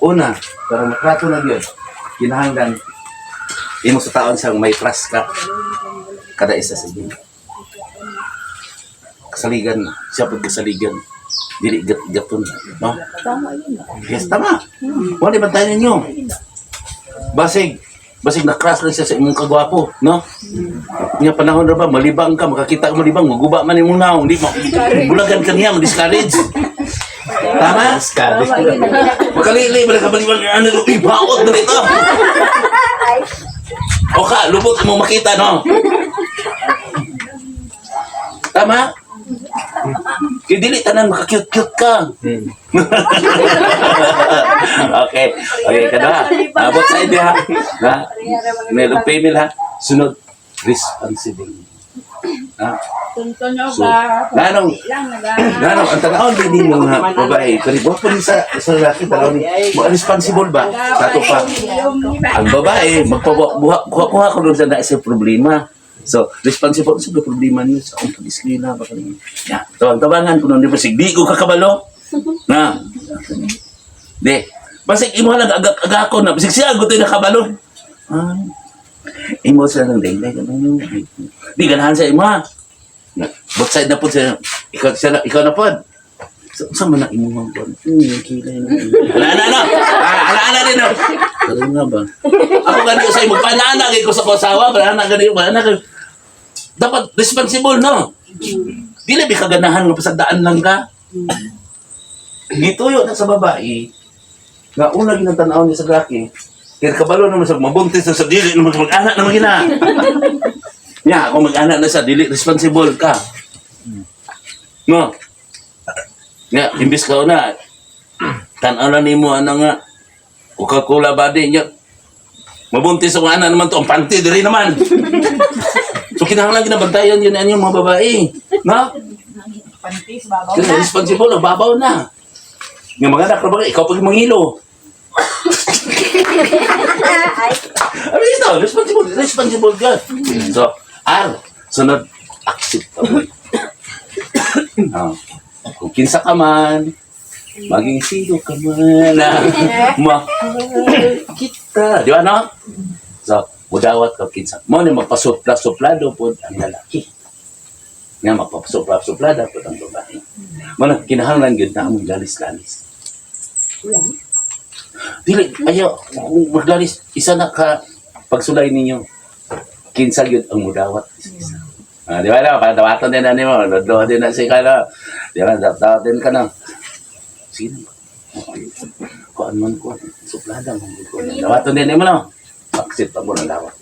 Una, para matrato na yun, kinahanglan imo sa taon siyang may trust ka kada isa sa inyo. Kasaligan na. Siya pag kasaligan. Dili gaton. No? Tama yun. Yes, tama. Wala ba tayo ninyo? Basig, basig na-crush lang siya sa imong kagwapo, no? Nga panahon ra ba, malibang ka, makakita ka malibang, maguba man imong naong, di ma bulagan ka niya, ma-discourage. Tama? Tama yun. Makalili, balik ka malibang, ano, uy, baot na rito. O ka, lubot mo makita, no? Tama? Kaya dili tanan, maka-cute-cute ka. Okay. Okay, kada ha. Abot sa inyo ha. Ha? Male o female ha. Sunod, responsible. Ha? Tunton nyo So, ba? nanong, Lang naga. nanong, ang tanahon din mo nga babae, pero wag po rin sa lalaki, tanahon ni, mo responsible ba? Sa ato pa. Ang babae, magpabuha, kuha-kuha ko doon sa na sa problema. So, responsible sa problema niyo sa akong pag-eskwela, baka niyo. Ya, tawag-tawangan ko nun, di ba, sig, di ko kakabalo. Na. Di. Basig imo lang agak-agako na, basig siya gutoy nakabalo. Ay. Imo siya ng dayday. Di ganahan sa imo ha. Na, both side na po siya. Ikaw, siya na, ikaw na po. Sa, sa man na imo mga buwan? Kilay na. Ala, ala, ala. Ah, ala, ala din. Oh. Pero nga ba? Ako gani sa imo, panana kay ko sa kosawa, panana gani, panana kay. Dapat responsible, no? Dili bi kaganahan nga pasagdaan lang ka. Gituyo na sa babae, nga una ginatanaw niya sa laki, kaya kabalo naman sa mabuntis na sa dili naman sa mag-anak naman gina. Ya, kung mag-anak na sa dili responsible ka. No. Ya, imbis ka na tan-aw na nimo ana nga Coca-Cola body niya. Mabuntis ang anak naman to, ang panty diri naman. So kinahanglan ginabantayan yun ang inyong mga babae. No? Pantis, babaw Kasi na. responsible, ang babaw na. Nga mga anak, baga, ikaw pag mangilo. Ano ito? Responsible, responsible ka. So, R, sunod, acceptable. Ah, kung kinsa ka man, maging sino ka man, ah, mahal kita. Di ba, no? So, mudawat ka kinsa. Mo ni magpasupla-suplado po ang lalaki. Nga magpasupla-suplada po ang babae. Mo na, kinahanglan gyud na among lalis-lalis. Dili, ayaw, kung maglalis, isa na ka pagsulay ninyo. Kinsa gyud ang mudawat isa. Ah, di ba na, para dawaton din na nimo, lodlo din na si kano. Di ba, dawaton ka na. Sige na. Kuan man ko, suplada man ko. Dawaton din nimo no. Accept mo na dawat.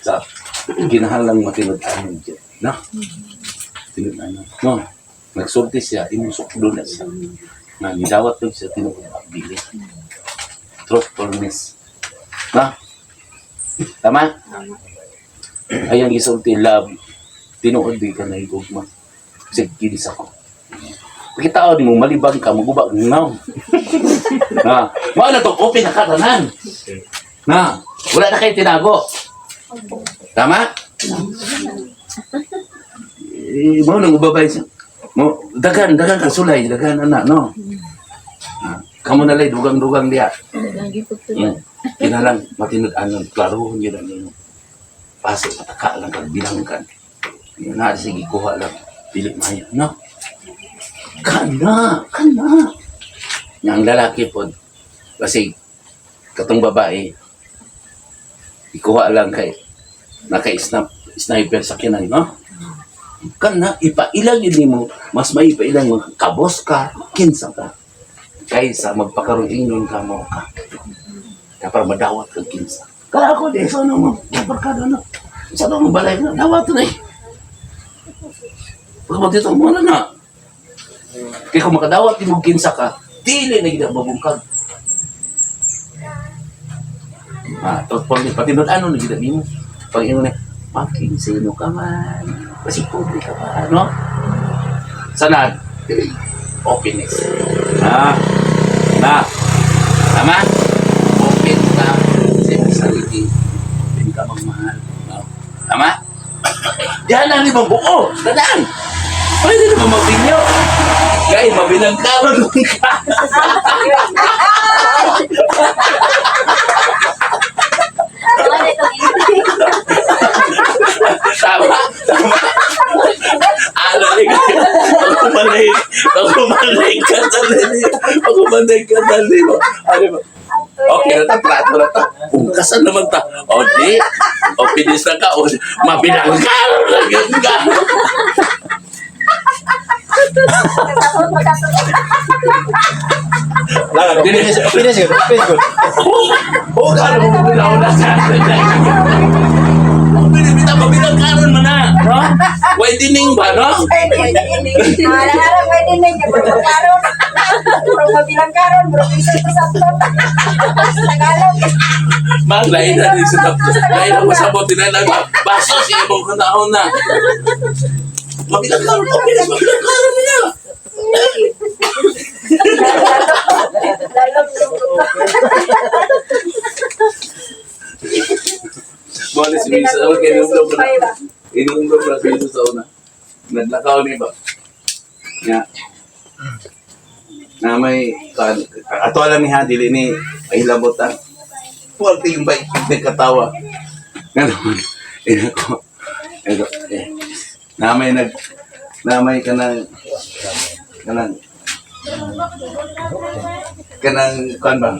Sa kinahanglang matinud-anon gyud, no? Tinud-anon. No. Nagsulti siya, imong sukdo na siya. Nga gidawat lang siya tinuod dili. Truthfulness. No? Tama? Ayan gisulti love. Tinuod di ka nahigugma. Kasi kinsa ko. Pagkitao ni mo malibang ka maguba no. Na, mao na to open na katanan. Na, wala na kay tinago. Tama? Eh, mo nang ubabay siya. Mo dagan dagan ka sulay, dagan ana no. Ah, kamo na lay dugang-dugang diha. Lagi po to. Kinalang matinud-anon, klarohon yun ang inyo. Pasok, pataka lang kan, bilang kan. Yun na, sige, kuha lang. Dili maayo, no? Kana, kana. Nga ang lalaki po, kasi katong babae, ikuha lang kay naka-snap, sniper sa kinay, no? Kana, ipailang yun nimo, mas may ipailang mo, kabos ka, kinsa ka. Kaysa magpakaroon ka mo ka. Kaya para madawat kang kinsa. Kaya ako di, so ano mo, barkada na. Sa mo balay na, dawat na eh. Pag dito mo na na. Kaya kung makadawat mo kinsa ka, dili na gid ang mabungkag. Ah, truthful ni pati ano na gid nimo. Pag ingon na, making sino ka man, kasi pobre ka pa, no? Sanad, openness. Ah, na, tama? Open ka sa iyong sarili. Open ka magmahal. No? Tama? Diyan ang ibang buo. Tandaan. Pwede naman mabinyo. Kaya mabilang ka, mabilang ka. Wala itong ini. Tama. Tama. Ano ka? Pagkumalik. Pagkumalik ka dali. Pagkumalik ka dali. Ano ba? Okay na ta, trato na ta. Ungkasan naman ta. O di, o pinis na ka, o mabilang ka. Mabilang ka. Dili Finish good, finish good. Oo, kano mo bilang na sa atin. Binibita, mabilang karon man na. No? Why dining ba, no? Araw-araw pwede na niya. Bro, karon. Bro, mabilang karon. Bro, isa to sa to. Tagalog. Mag, lain na rin sa tapos. Lain na mo sa bote na lang. Baso siya ibang kanahon na. Mabilang karon, mabilang, mabilang karon na. Lalog. Bola si Misa, okay, inumdum na. Inumdum na si Misa sa una. Naglakaw ni ba? Nga. Na may, ato alam ni ha, dili ni, ay labot ha. Puwerte yung bike, nagkatawa. Nga naman, ina ko, ito, eh, na may nag, na may kanang, kanang, kanang, kan ba,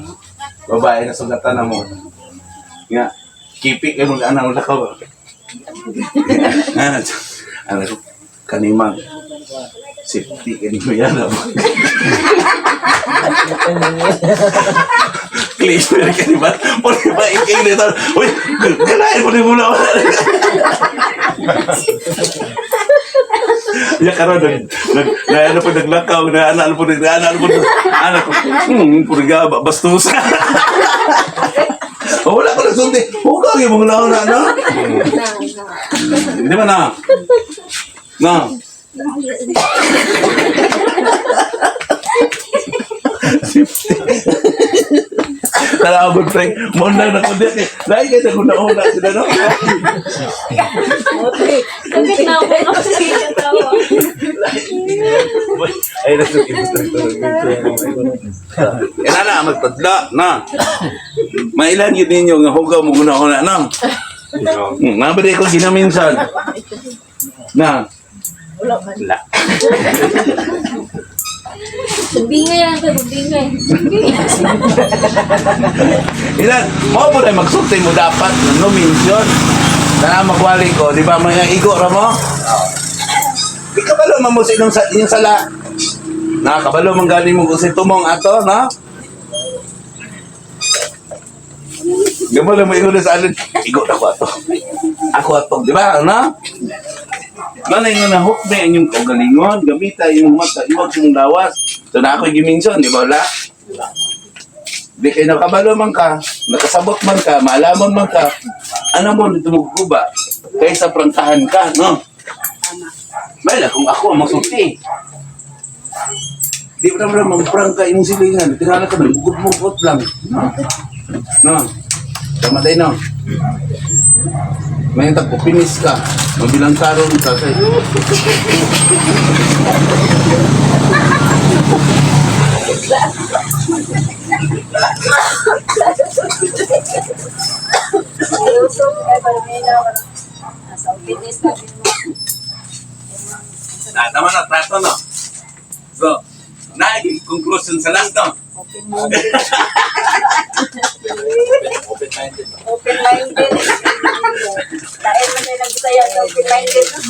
babae na sugatan na mo. Nga, kipi kay mga anak lakaw ba? Ano, ano, kanimang, safety kanimo yan. ah. Clear ka di ba? Pwede ba iking nito? Uy, kanain mo ni muna. Ya karon nag nag na ano po naglakaw na ano po nag ano po ano po puro ga bastos. Oh, wala ko nagsulti. Huwag yung mga nauna, no? Hindi ba na? Na. Safety. Tara, good friend. Mo na na ko di. Lahi kay ko na una sila no. Sakit na ako kasi tawa. Ay na Ina na magtadla na. Mailan yun ninyo nga hugaw mo una una no. Nabali ko ginaminsan. Na. Wala. Bingay lang ito, bingay. Ilan, mo po na magsulti mo dapat no mention. Na magwali ko, di ba mga igo ra mo? Di kabalo man mo sa inyong, sa inyong sala. Na kabalo man gani mo kung sa tumong ato, no? Di mo lang mo sa alin. Igo na ko ato. Ako ato, di ba? Ano? Malay nga na hukbe ang inyong kaugalingon, gamita yung mata, iwag yung lawas. So na ako'y giminson, di ba wala? Di kayo nakabalo man ka, nakasabot man ka, maalamon man ka, ano mo nito magkuba? Kaysa prangkahan ka, no? Bala, kung ako ang masulti. Di ba naman magprangka imong silingan, tingala ka na, mugot-mugot lang. No? No? Tama tayo, no? May tagpupinis ka, mabilang karon ka kay. Ayusog, eh, parang may na, parang nasa fitness na din mo. Na, tama na, trato no. So, naging conclusion sa last no. Open-minded. Open-minded. Open-minded. Dahil man din ang Bisaya sa open-minded. No?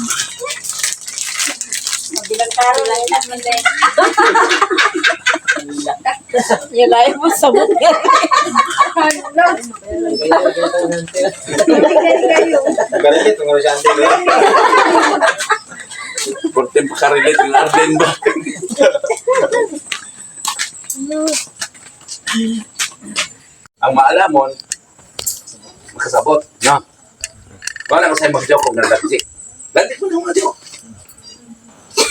Mabilang karo lang yan man din. Yung layo mo sa buti. Galit, tungkol siya ante. Porte pakarelate ng Arden ba? Ang maalamon, makasabot, no? Wala ko sa'yo mag-joke kung nalagsi. Lagi ko na mga joke.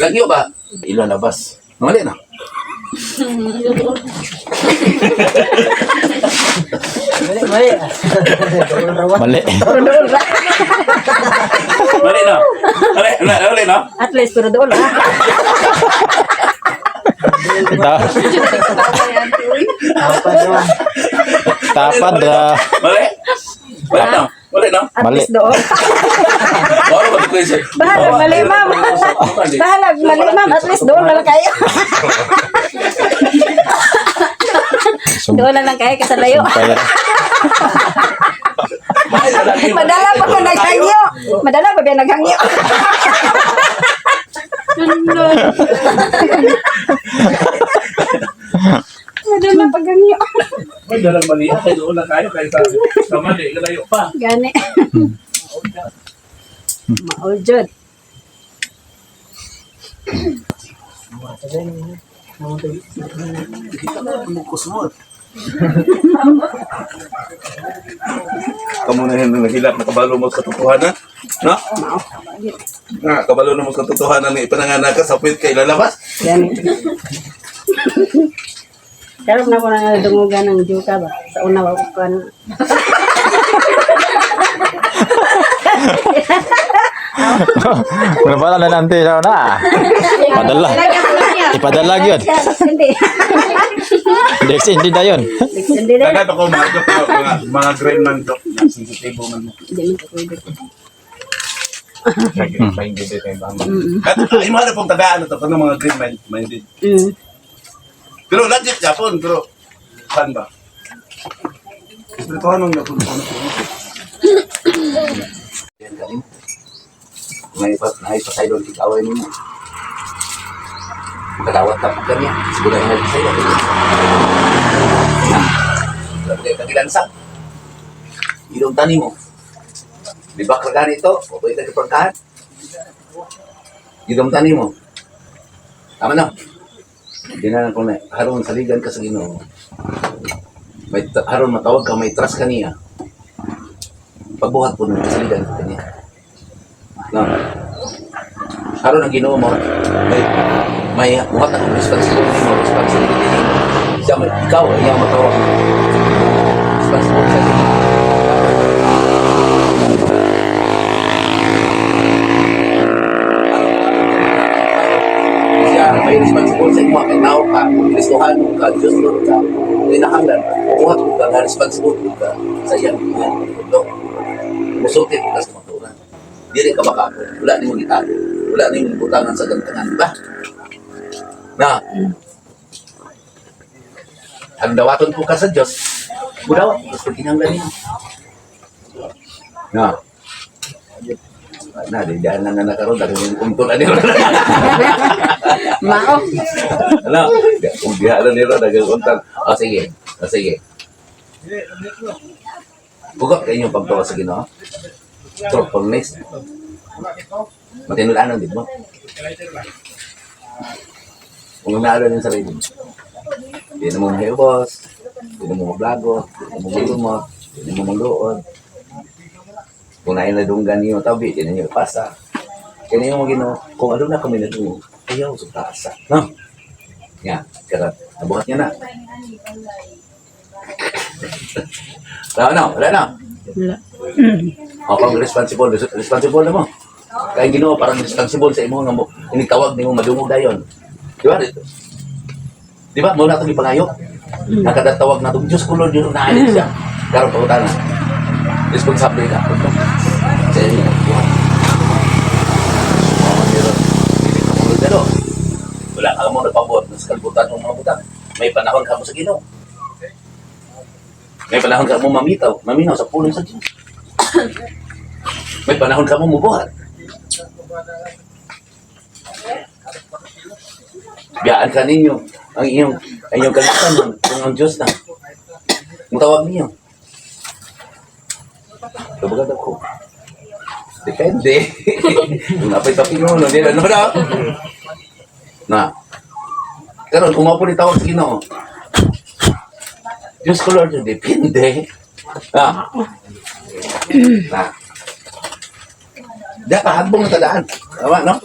Lagyo ba? Ilalabas. Mali na. Mali, mali. Mali. Mali na. Mali, mali, mali na. At least, pero doon ah. Tapad ra. Mali. Mali na. Mali na. At Mali. least doon. Wala ba ko siya? Bahala, mali ma'am. Bahala, mali ma'am. At least doon na lang kayo. Doon na lang kayo kasi layo. Sumpay ra. Madala pa ko naghangyo. Madala pa ba naghangyo? Madala pa gangyo. Madalang mali. Kaya doon lang tayo. Kaya sa mali. Kalayo pa. Gani. Mauljud. Kusmot. Kamu na yun naghilak, nakabalo mo sa katotohanan. No? Na, kabalo na mo sa katotohanan ng ipananganak ka sa puwit kay lalabas. Gani. Karon na ko na dungugan ng juka ba? Sa una wa ko kan. Wala pala na nante sa na. Padala. Ipadala gyud. Hindi. Hindi hindi dayon. Hindi na. Dagat ako mga joke, mga green man joke. Sensitibo man mo. Hindi man ko pwede. At imo na pong tagaan na to kanang mga green minded. Pero legit Japon, pero kan ba? Espirituhanon na po. Yan galing. May pa may pasaylon kikaway nimo. Makalawat ka po kanya. Siguro na sa iyo. Grabe ka gilansa. Ilong tani mo. Di ba ka ganito? O ba ito pagkahan? Ilong tani mo. Tama na. Dinanan ko na, haron saligan ka sa Ginoo. May haron matawag ka, may trust ka niya. Pagbuhat po nun, saligan ka niya. No. Haron ang Ginoo mo, may may buhat ang responsibility mo, responsibility niya. Siya, ikaw, iyang matawag. Responsible sa Ginoo. Siya may responsible sa imo kay tao ka, Kristohan ka, Diyos Lord ka, kinahanglan buhat ka nga responsible ka sa iyang buhat. No? Musulti ka sa maturan. Dili ka makaako, wala nimo gitago, wala nimo butangan sa gantangan ba? Na. Ang dawaton po ka sa Diyos, mudawat ka sa kinahanglan niya. Na. Na, di daan na nga nakaroon. Dahil yung untol ani. Mao. Ano? Kung diha na nila, dagang untol. O, sige. O, sige. Bugot kayo yung pagtuwa sa Ginoo. Truthfulness. Matinulaan din mo. Kung naalo din sa sarili mo. Hindi na mo mahiubos, hindi na mo mablago, hindi na mo malumot, hindi na mo maluod. Kung nain na dunggan niyo tabi, di na niyo ipasa. Kaya yung mga Ginoo, kung ano na kami nadungog, ayaw sa taasa. No? Nga, karat. Nabuhat niya na. Wala na, wala na. Wala. O, kung responsible, responsible na mo. Kaya yung Ginoo parang responsible sa imo nga mo, initawag nimo madungog dayon. Di ba? Di ba? Muna itong ipangayo. Nakadatawag na itong Diyos ko Lord, yun naalit siya. Karon pangutana. Responsable ka. Sa inyo. Buhat. Oo, meron. Dili ka mo dalo. Wala ka mo nagpabuhat sa kalibutan ng mga butang. May panahon ka mo sa Ginoo. May panahon ka mo mamitaw, maminaw sa pulong sa Diyos. May panahon ka mo mubuhat. Biyaan ka ninyo ang iyong kalutan kung ang Diyos na. Mutawag ninyo. Tubagan ako. Depende. Kung napay tapi mo, no, nila, no, no? Na. Karon kung mo ni tawag sa Ginoo. Diyos ko Lord, depende. Ah. Na. Dapat hagbong na tadaan. Tama, no?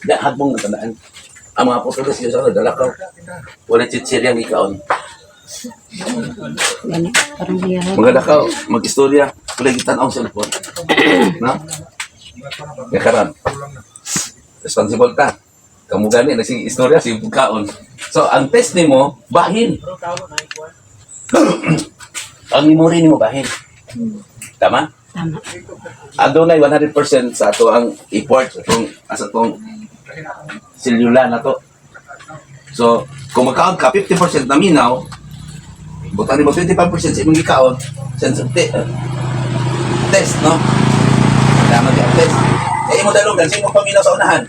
Da, hagbong na tadaan. Ang mga apostoles, Diyos ano, dala ka. Wala chichiryang ikaon. Gani, parang hirap. Mga lakaw, mag-istorya, wala gitan ang cellphone. No? Nga karon. Responsible ta. Kamu gani nagsige istorya si kaon. So ang test nimo bahin. Ang memory nimo bahin. Tama? Tama. Adunay 100% sa ato ang effort sa atong sa atong selula na to. So, kung magkaon ka 50% na minaw, butan nimo 25% sa imong gikaon, sense of test, no? Tama di ang test. Eh, imo dalunggan, sino paminaw sa unahan?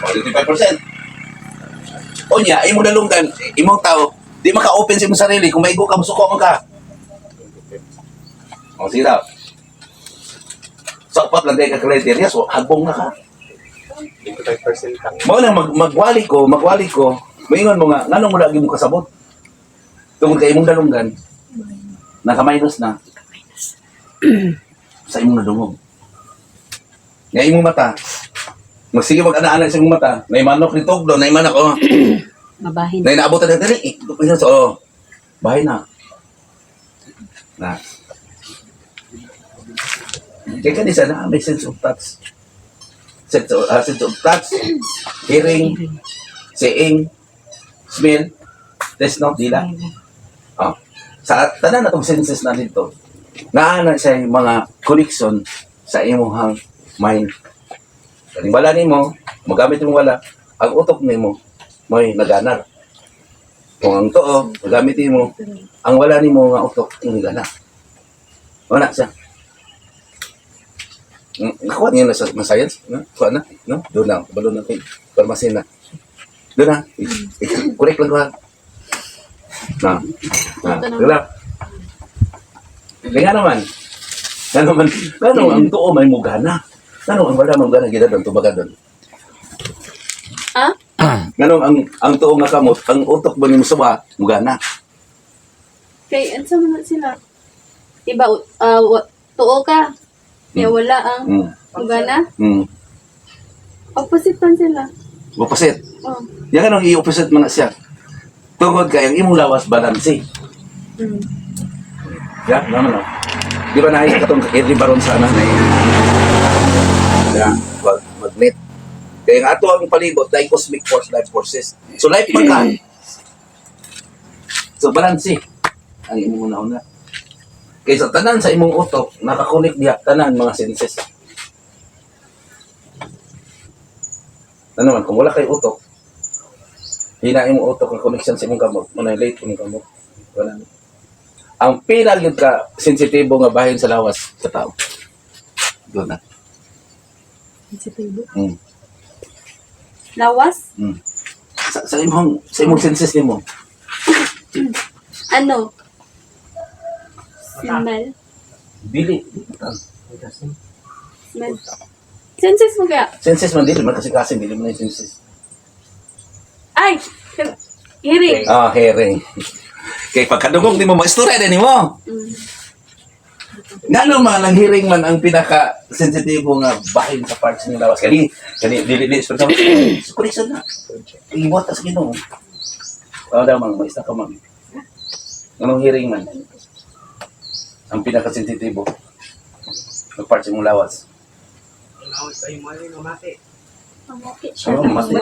O, 25%. Unya, imo dalunggan, imong tao, di maka-open sa imong sarili, kung maigo ka, musuko man ka. O, sige daw. So, upat lang tayo ka criteria, so hagbong na ka. 25% lang. Mao nang magwali ko, maingon mo nga, nganong wala gyud mo kasabot? Tungod kay imong dalunggan, naka-minus na sa imong nadungog. Nga imong mata, magsige mag-ana-ana sa imong mata, nay manok ni Tugdo, nay manok, oh, Mabahin. nay naabotan na dili, eh, so, oh, bahay na. Na. Kaya kanisa na may sense of touch. Sense of touch, hearing, seeing, smell, taste, no, dila. Ah. Sa tanan na tong senses na dito, naa na siya yung mga connection sa imong mind. Kaning wala nimo, magamit imong wala, ang utok nimo mo'y naganar. Kung ang tuo, magamit nimo, ang wala nimo nga utok ang nagana. Wala siya. Nakuha niya na sa na science, no? Kuha na, no? Doon na, kabalo na kay pharmacy na. Doon na. Correct lang ko ha. Na. Na. Wala. Kaya nga naman, nga naman, ang tuo may mugana. Nga naman, wala mugana, gina doon, tubaga doon. Ha? Nga naman, ang tuo nga kamot, ang utok ba ni mo suba, mugana. Kay, ano man na sila? Diba, tuo ka. Kaya wala ang ugana. Opposite man sila. Opposite. Oh. Yan ang i-opposite man na siya. Tungod kay ang imong lawas balance. Ya, naman no. Di ba nakita ka tong Eddie Baron sa ano na yun? Ya, magnet. Kaya nga ato ang palibot dahil cosmic force, life forces. So life man ka. So balance ang imong una-una. Kaya sa tanan sa imong utok, nakakonect diha tanan mga senses. Ano man, kung wala kay utok, hina imong utok ang connection sa imong kamot, manay late imong kamot. Wala na. Ang pila gyud ka sensitibo nga bahin sa lawas sa tao. Doon na. Sensitibo. Lawas? Sa imong senses nimo. Ano? Smell. Dili. Smell. Senses mo kaya? Senses man dili man kasi dili man yung senses. Ay! Hearing. Ah, hearing. Kay pagkadugog nimo maistorya din nimo. Ngano man ang hearing man ang pinaka sensitibo nga bahin sa parts ng lawas kani kani dili dili sa connection na. Iwat sa Ginoo. Ano daw mang maista ka man. Anong hearing man? Ang pinaka sensitibo ng parts ng lawas. Pamati siya. Ano, mati.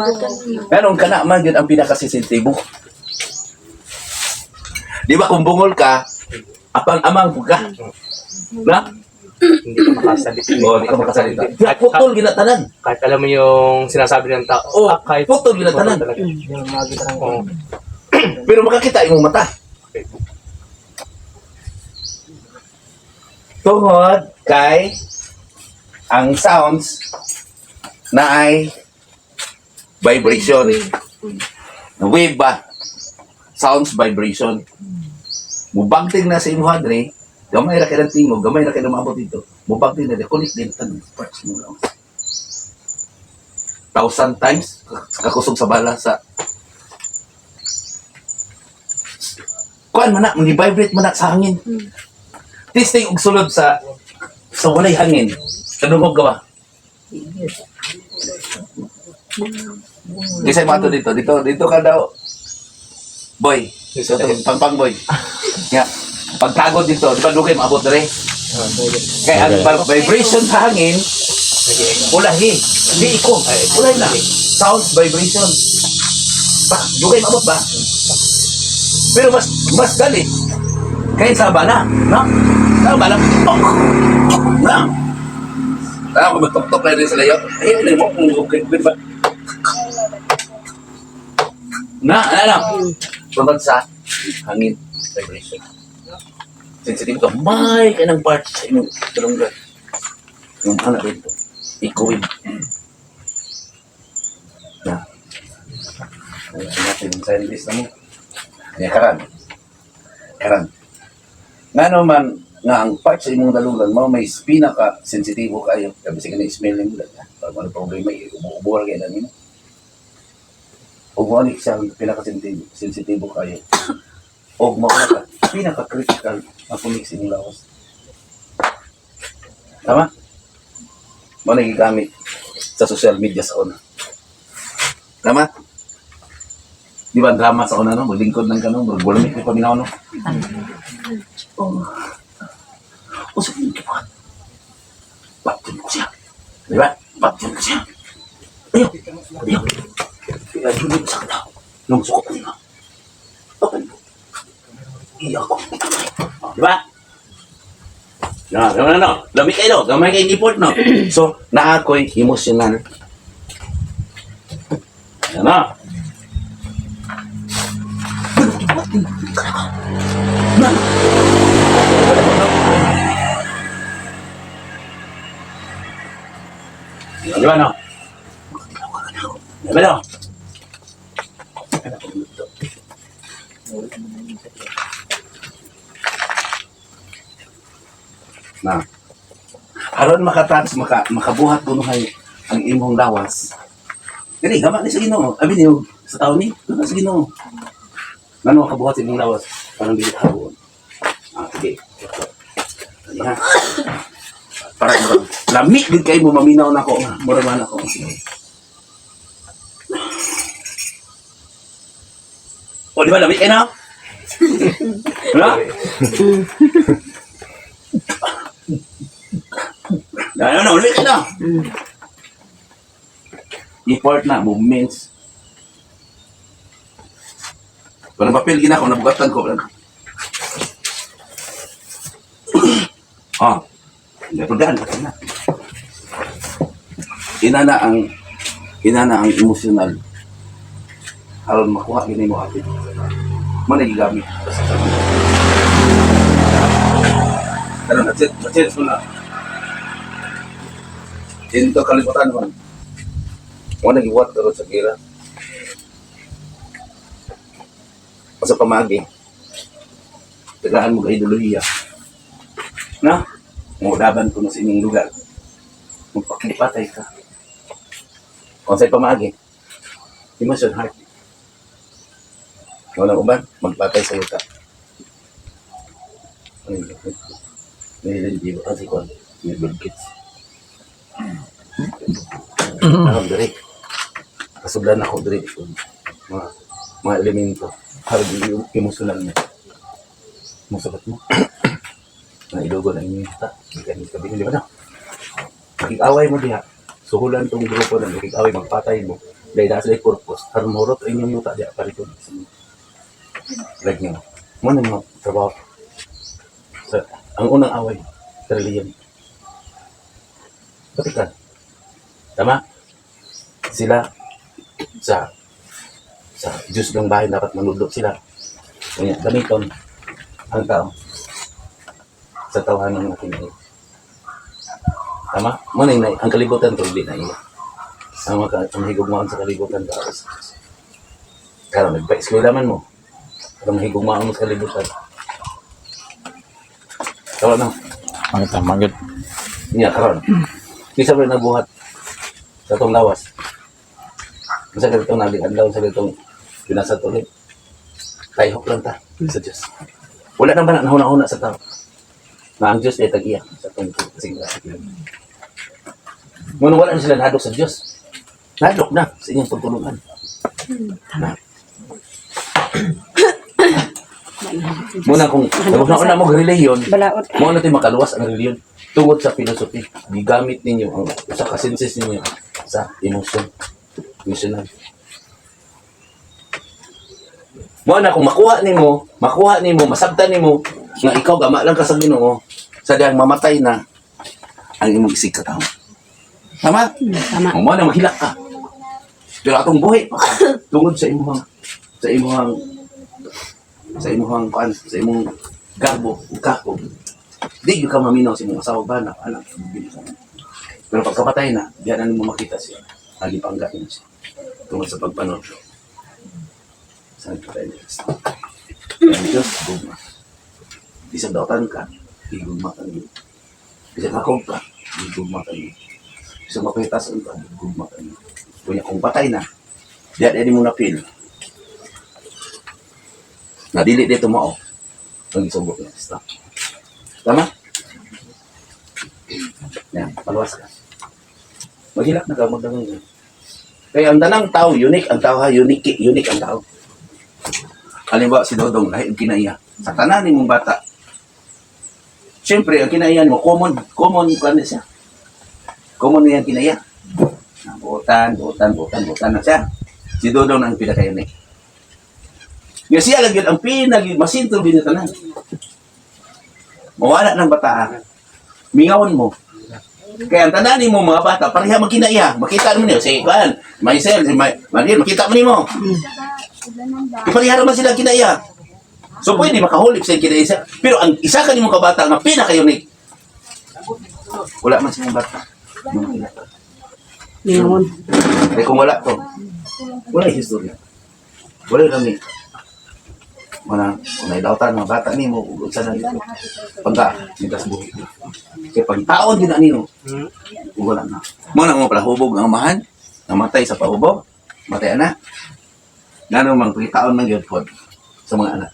Pero ang kana man yun ang pinaka-sensitibo. Di ba kung bungol ka, apang amang ka. Na? Hindi ka makasalita. Oo, di ka makasalita. Kahit putol ginatanan. Kahit alam mo yung sinasabi ng tao. Oo, ah, kahit putol ginatanan. talaga. Oo. Pero makakita imong mata. Tungod kay ang sounds na ay vibration. Wave ba? Sounds vibration. Mubagting na sa imuha dre, gamay ra kay ng tingog, gamay ra kay maabot dito. Mubagting na connect din tanan parts mo lang. Thousand times kakusog sa bala sa kuan man na, ni-vibrate man na sa hangin. Testing og sulod sa walay hangin. Kadungog ka ba? Kisay mato dito, dito, dito ka daw. Boy, dito, pangpang boy. Nga, pagtagod dito, di ba dugay maabot dere? Kaya ang vibration sa hangin, ulahi, di iko, ulahi na. Sound vibration. Ba, dugay maabot ba? Pero mas mas dali. Kaya sa bala, no? Sa bala, tok! Na! Tama ko magtok-tok na rin sa layo. Ay, ano mo, kung okay, ba? Na, ano, ano? Tungkol sa hangin, vibration. Sensitive ka, may ka ng parts sa inyong tulunggan. Yung anak dito, ikuwin. Na. Ayun natin yung scientist na mo. Kaya karan. Karan. Ngano man nga ang part sa imong dalugan mao may pinaka sensitibo kayo. Kaya bisag na smell nimo dala. Pag ano problema ubo-ubo ra kay na nimo. Ug mao ni siya ang pinaka sensitibo kayo. Og mao na ka pinaka critical ang connect sa imong lawas. Tama? Mao na gigamit sa social media sa una. Tama? Di ba ang drama sa una no? Maglingkod lang ka no? Magbulamit ko paminaw no? Oh. O sa kong kipuan. Batyon ko siya. Di ba? Batyon ko siya. Ayaw. Ayaw. Kaya julod sa kata. Nung suko ko niya. Bakit mo? Iyak ko. Di ba? Na, no, no, no. Lami kayo, no? Gamay kayo import, no? So, na ako'y emotional. Ayan na. Di ba, no? Di ba, no? Na. Aron makatouch, makabuhat kunuhay ang imong lawas. Dili gama ni sa Ginoo. Abi niyo sa taon ni, gama sa Ginoo. Ngano makabuhat sa imong lawas? Parang dili hawon. Ah, sige. Dali, ha. Para murag lami gid kay mo maminaw nako. Mura man ako. O, di ba lami kay na? Na? Ano na, lami kay na. Import na, movements. Parang papel gina ko, nabugatan ko. Ah, hindi daan na. Inana ang emotional aron makuha gini mo ate. Mo na gigamit sa. Ano, na-change mo na. Into kalibutan man. Wala giwat karon sa gira. O sa pamagi. Tagaan mo ka ideolohiya. Na? Ngulaban ko na sa inyong lugar. Magpakipatay ka. O sa pamagi. Emotion heart. Wala uban, magpatay sa yuta. Ano yun? May hindi ba kasi kon may Bill Gates. Alam diri. Kasublan ako diri mga mga elemento harap yung emosyonal niya. Musabat mo. Na ilugo na inyong yuta. Hindi ka di ba na? Makikaway mo diha. Suhulan tong grupo na makikaway, magpatay mo. Dahil nasa sila purpose. Harun mahurot ang inyong yuta diha. Parito. Like nyo. Mo na mga trabaho. Sa, ang unang away, sa reliyon. Vatican. Tama? Sila sa sa Diyos ng bahay dapat manudlo sila. Kanya, gamiton ang tao sa tawanan ng ating ina. Tama? Mo na ang kalibutan to di na iya. Ang mga ang higugmaon sa kalibutan ka. Karon nagpa-eskwela man mo. Karon higugmaon mo sa kalibutan. Tama na. Ang tama gud. Niya karon. Kinsa ba nagbuhat sa tong lawas? Sa ganitong nabing adlaw, sa ganitong pinasa tuloy. Tayhok lang ta sa Diyos. Wala nang ba nahuna-huna sa tao. Na ang Diyos ay tag-iya sa tong kasing. Ngunit wala na sila nahadlok sa Diyos. Nahadlok na sa inyong pagtulungan. Na. Muna kung nahuna mo reliyon, Balaod. mo na tayo makaluwas ang reliyon tungod sa philosophy. Gigamit ninyo ang sa kasenses ninyo sa emosyon. Emotional. Mo na kung makuha nimo, masabtan nimo nga ikaw gama lang ka sa Ginoo sa diyang mamatay na ang imong isig ka tao. Tama? Tama. Mo na maghilak ka. Pero atong buhi pa ka, tungod sa imong kuan, sa imong garbo ug kako. Di gyud ka maminaw sa imong asawa ba na anak. Pero pagkapatay na, diyan na nimo makita siya. Lagi pangga niya siya. Tungod sa pagpanood. Sa nagpatay ni Kristo. Ang Diyos, gugma. Bisag dautan ka, gugma ka niyo. Bisag hakog ka, gugma ka niyo. Bisag mapahitasan ka, gugma ka niyo. Kunya kung patay na, diyan na mo na feel. Na dili dito mao ang isubok ni Kristo. Tama? Yan, paluwas ka. Maghilak na ka, magdangon ka. Kaya ang danang tao, unique ang tao ha, unique, unique ang tao. Halimbawa, si Dodong, lahi ang kinaiya. Sa tanan mong bata, siyempre, ang kinaiya mo, common, common, ano siya. Common niya ang kinaiya. Buotan, buotan, buotan, buotan na siya. Si Dodong ang pinaka-unique. Nga siya lang yun, ang pinag, masinto din na tanan. Mawala ng bataan. Mingawon mo. Kaya ang tanan mo mga bata, pareha magkinaiya. Makita mo niyo, si Juan, Maisel, si Mariel, makita mo nimo. Ipareha naman sila kinaiya. So pwede makahulip sa kinaiya siya. Pero ang isa ka nimo kabata nga pinaka-unique. Wala man siyang bata. Mga kinata. Ngayon. Kaya kung wala to, wala yung historia. Wala yung rami. Wala, kung naidawtan mga bata nimo, ug unsa na dito. Pagka, mitas buhi. Kaya pag taon din na nino, ug wala na. Mo na mo pala hubog ang amahan, namatay sa pahubog, matay anak. Ngano mang pagitaon ng gyud pod sa mga anak.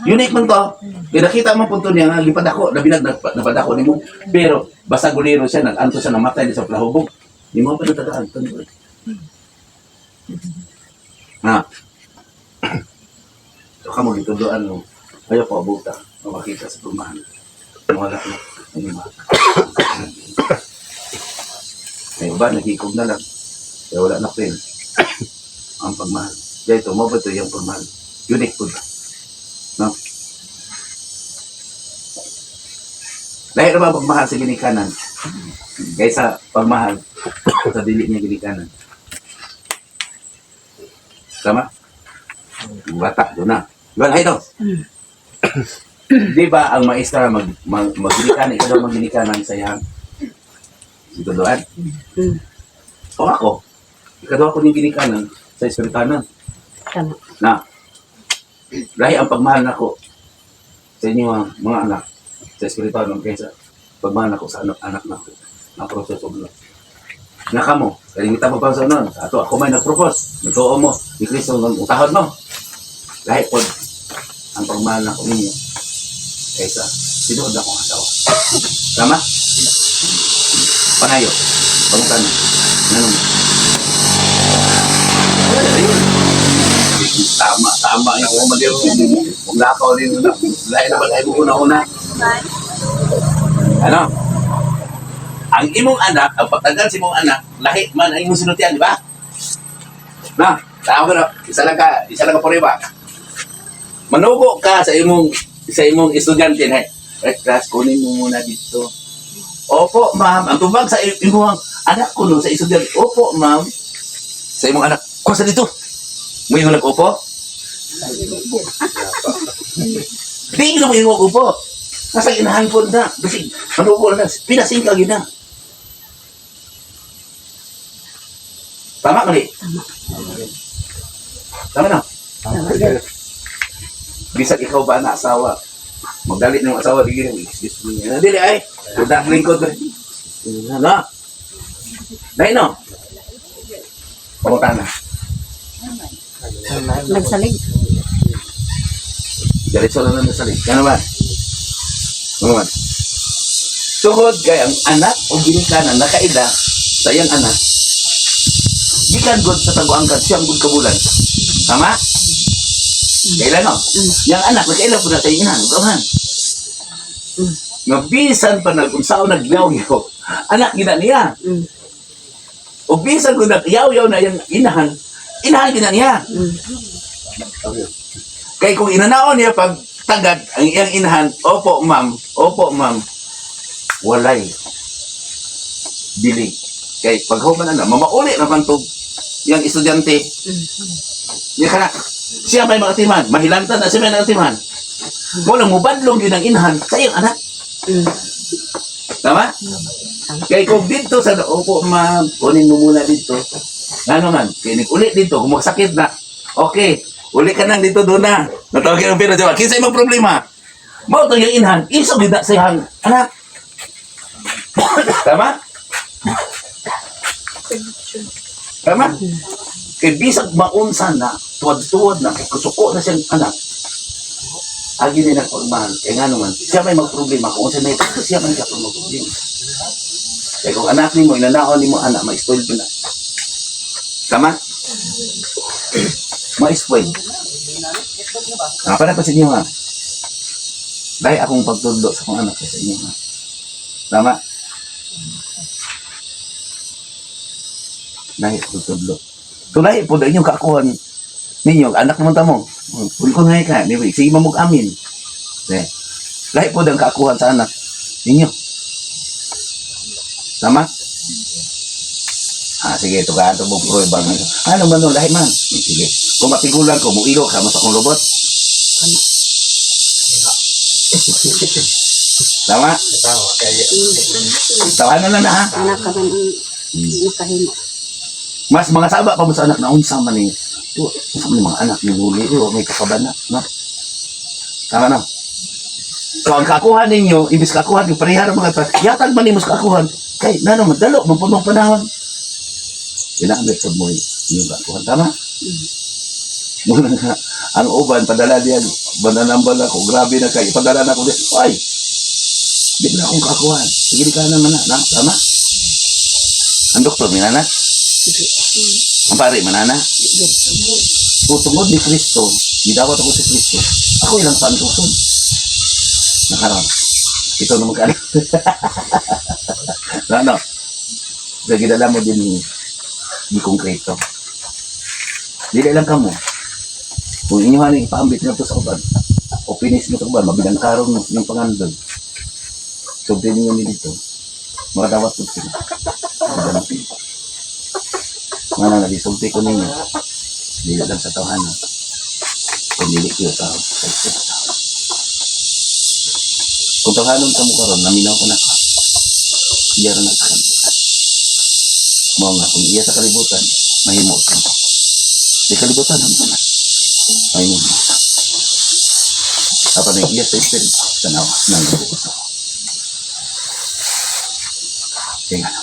Unique man to. Kaya nakita mo punto niya nga gipadako, nabinag napadako nimo. Pero basta gulero siya, nag-anto siya namatay di sa plahubog. Di mo pa natagaan. Tuloy. Na. So kamo gituduan mo. Ayaw pa abuta. Makita sa pagmahal. Wala na. Ano ba? May uban, nagikog na lang. Kaya wala na pen. Ang pagmahal. Dahil ito, mo ba ito yung pagmahal? Unique po ba? No? Dahil ba pagmahal sa ginikanan? Kaysa pagmahal sa dili niya ginikanan. Tama? Bata, doon na. Diba, no? Di ba ang maestra magginikan, ikaw daw magginikan ang sayang? Ituduan? O ako, ikaw daw ako ning ginikanan sa espiritanan. Tama. Na, lahi ang pagmahal nako sa inyo mga anak sa espirituanon kaysa pagmahal nako sa anak nako na proseso mo. Naka mo, kalimita mo pa sa nun. Sa ato, ako may nag-propose. Nagtuo mo, ni Kristo ng utahon mo. Lahi po, ang pagmahal nako ninyo kaysa sinuod akong asawa. Tama? Pangayo. Pangutan. Ano? Tama, tama. Yung mga mali. Huwag nakaw din. Lahi na ba tayo una-una? Ano? Ang imong anak, ang pagtagal sa imong anak, lahi man ang imong sinutian, di ba? Na, tama na. Isa lang ka puriba. Manugo ka sa imong estudyante na, right class, kunin mo muna dito. Opo, ma'am. Ang tubag sa imong anak ko no, sa estudyante. Opo, ma'am. Sa imong anak, kuha sa dito. Mo yung nag-opo? Di mo yung opo. Nasa inahan po na. Basig, manugo na. Pinasing ka gina. Tama mali? Tama. Tama na. Bisag ikaw ba na asawa? Magdali ng asawa, di gini. Excuse me. Ah, dili ay. Udah lingkod. Na. Dahil no. Pamunta na. Nagsalig. Diretso na lang sa salig. Ano ba? Ano ba? Tungod kay ang anak o ginikanan nakaila sa iyang anak, gikan god sa taguangkan siyang god kabulan. Tama? Kailan no? Yang anak nakaila po na sa iyang inahan. Ugaman. Nga bisan pa nag-unsaon nagyaw-yaw, anak gina niya. O bisan kung nagyaw-yaw na iyang inahan, inahan gina niya. Kay kung inanaon niya pag tagad ang iyang inahan, opo ma'am, walay dili. Kay paghuman na, mamauli na man to iyang estudyante. Niya kana, siya may mga timan, mahilantan na siya may mga timan. Mo lang mubadlong yun ang inahan sa iyang anak. Tama? Kay kung dito sa opo ma'am, kunin mo muna dito. Ano man, kay ulit dito, kung magsakit na. Okay, uli ka nang dito doon na. Natawag ka ng pera, diba? Kinsa imong problema? Mao to yung inhan, isog gid na sa iyang anak. Tama? Tama? Kay bisag maunsa na, tuwad-tuwad na, kay kusuko na siyang anak. Agi ni nagpagmahal. Kaya nga naman, siya may magproblema. Kung siya may, siya may magproblema. Kaya kung anak nimo, inanaon nimo anak, ma-spoil pa na. Tama? Ma-spoil. Ah, para pa sa inyo ha. Dahil akong pagtudlo sa akong anak sa inyo ha. Tama? Dahil pagtudlo. Tulay po dahil inyong kaakuhan ninyo, anak naman tamo. Kung ko nga ka, di ba? Sige mamug amin. Eh. Lahi po dahil kaakuhan sa anak ninyo. Tama? Ah, sige, tukaan ito mong prueba. Ano man nun, lahi man. Sige. Kung matigulan ko, muilo ka mo sa akong lubot. Tama? Tama, kaya Tawanan lang na ha. Anak ka man ang nakahimo. Mas mga saba pa mo sa anak na unsa man ni. Unsa man ni mga anak ni Luli, oh, may kakabana, no? Tama na. So ang kakuha ninyo, ibis kakuha ninyo, pareha ra mga pa, yatag man nimo sa kakuhan, kay nano man dalo man pud mong panahon. Kinahanglan pud mo inyong kakuhan, tama? Muna nga, ang uban, padala diyan, bananambal ako, grabe na kayo, padala na ako diyan. Ay, di na akong kakuhan. Sige, di ka naman na, na, tama? Ang doktor, minana? Ang pare, manana? So, tungod ni Kristo, gidawat ako si Kristo, ako ilang pantuson. Nakaroon. Ito na magkano. No, no. So, gidala mo din ni konkreto. Dili lang kamo. Kung inyo haning ipaambit na to sa uban, o finish mo sa uban, mabilang karon mo ng pangandoy. So, din ni dito. Makadawat po sila. Mabilang. Nga na, nagisulti ko ninyo. Dili lang sa tawhanan. Kung dili kayo tao sa espiritu. Kung tanghanon ka mo karon, naminaw ko na ka. Iya ra na sa kalibutan. Mao nga, kung iya sa kalibutan, mahimo ka mo. Di kalibutan ang tanan. Mahimo mo sa. Apan ang iya sa espiritu, tanawa, nang gabuot ako. Kaya nga, no,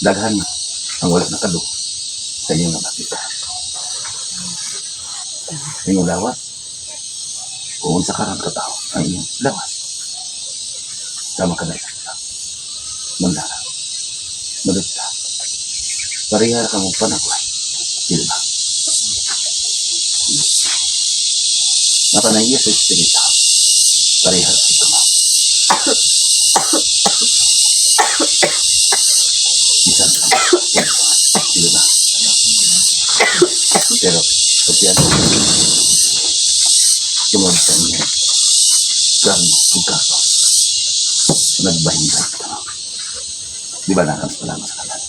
daghan man ang wala nakadungog sa inyong nabatisan. Inyong lawas, kung unsa karon ka tao, ang inyong lawas. Sama ka na sa isa. Mandara. Malutsa. Pareha ka mong panagway. Di ba? Napanaya sa espiritu. Pareha sa ito mo. Bisan ka. Di ba? Pero, pagyan, tungod sa inyo, karno, ug kaso, nagbahinday ka. Di ba nakang salamat sa kanan?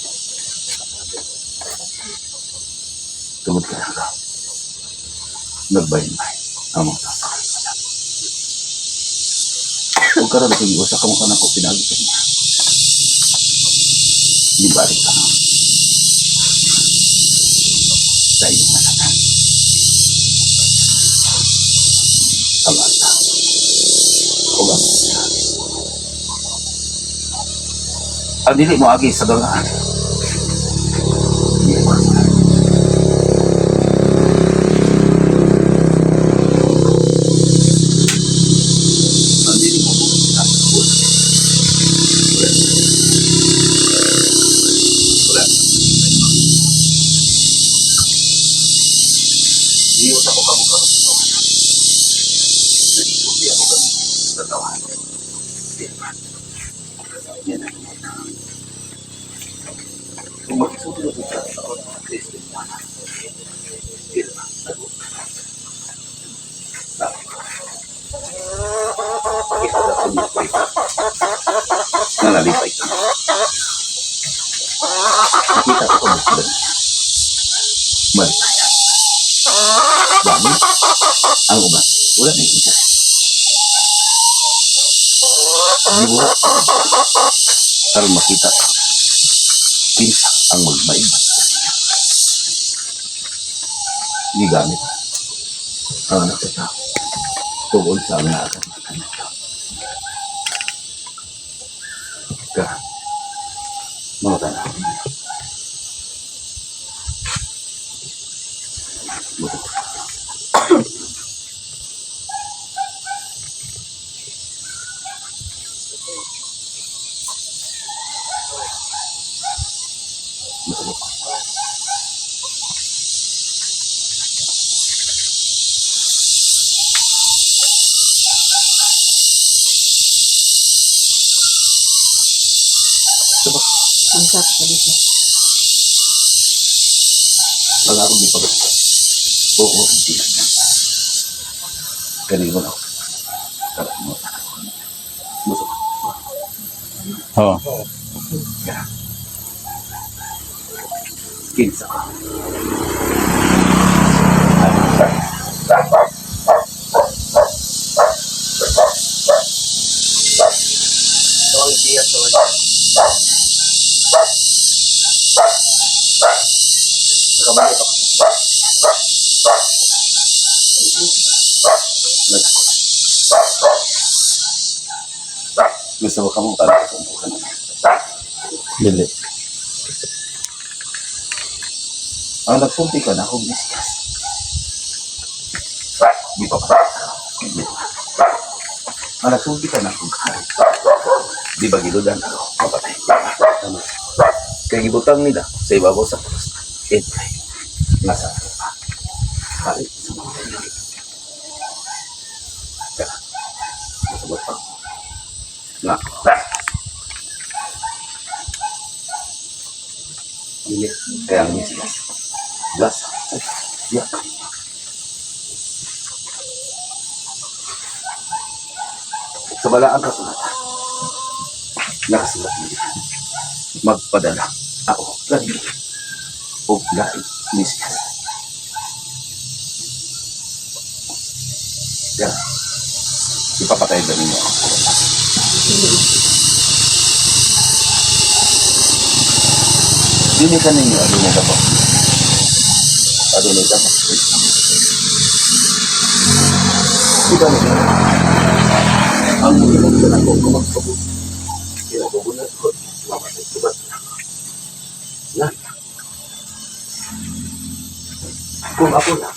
Tungod ka ka, nagbahinday ang mga tao sa kalibutan. Ug karon kung usa ka mo kanang ko pinagi sa niya. Di balik ka na. Sa iyong nasatan. Ang ata. O ang sa Ang dili mo agi sa dangaan. Dili mo agi. Ang dili mo buhat sa buhat. Wala. Wala. Iyon ako kamo karon sa tawanan. Nag-isulti ako kamo sa tawanan. Di ba? Yan ang mga. Kung magsulti ako sa tawanan, Kristo na. Di ba? Bakit? Ihaga ko niya pa ito. Nanalipay ka. Nakita ko kung sila niya. Malipayan. Dami. Ang uban. Wala na yung interest. Gibuhat. Karon makita ko. Kinsa ang magmaibay sa niya. Gigamit ang anak sa tao. Tungod sa ang naagamatan ng tao. Ka, mga tanaw. Buto. Buto. Sabak. Ang sarap pa dito. Ang akong gipag. Oo, hindi na. Kanina ako. Tara mo. Busog. Oo. Yeah. Kinsa ka. Ito ang siya sa wala. Nakabalik ako. Gusto ka mo para sa umpukan na. Dili. Ang nagsulti ka na akong Mesiyas. Di pa pa. Di pa. Ang nagsulti ka na akong hari. Di ba giludan ako? Mapatay. Tama. Kaya gibutang nila sa ibabaw sa krus. Every. Nasa ato pa. Hari sa mga Pinoy. Kaya, masabot pa. Na. Dili. Kaya ang Mesiyas. Gasa. Diyak. Sa balaang kasulatan, nakasulat niya, magpadala ako kanino og laing Mesiyas. Ipapatay ba ninyo ako? Dili ka ninyo, adunay ka po. Adunay ka po. Di ba ninyo? Ang muhimong ka na ko, kumagpabot. Kinabubunan ko, mamatay ko ba? Na. Kung ako na,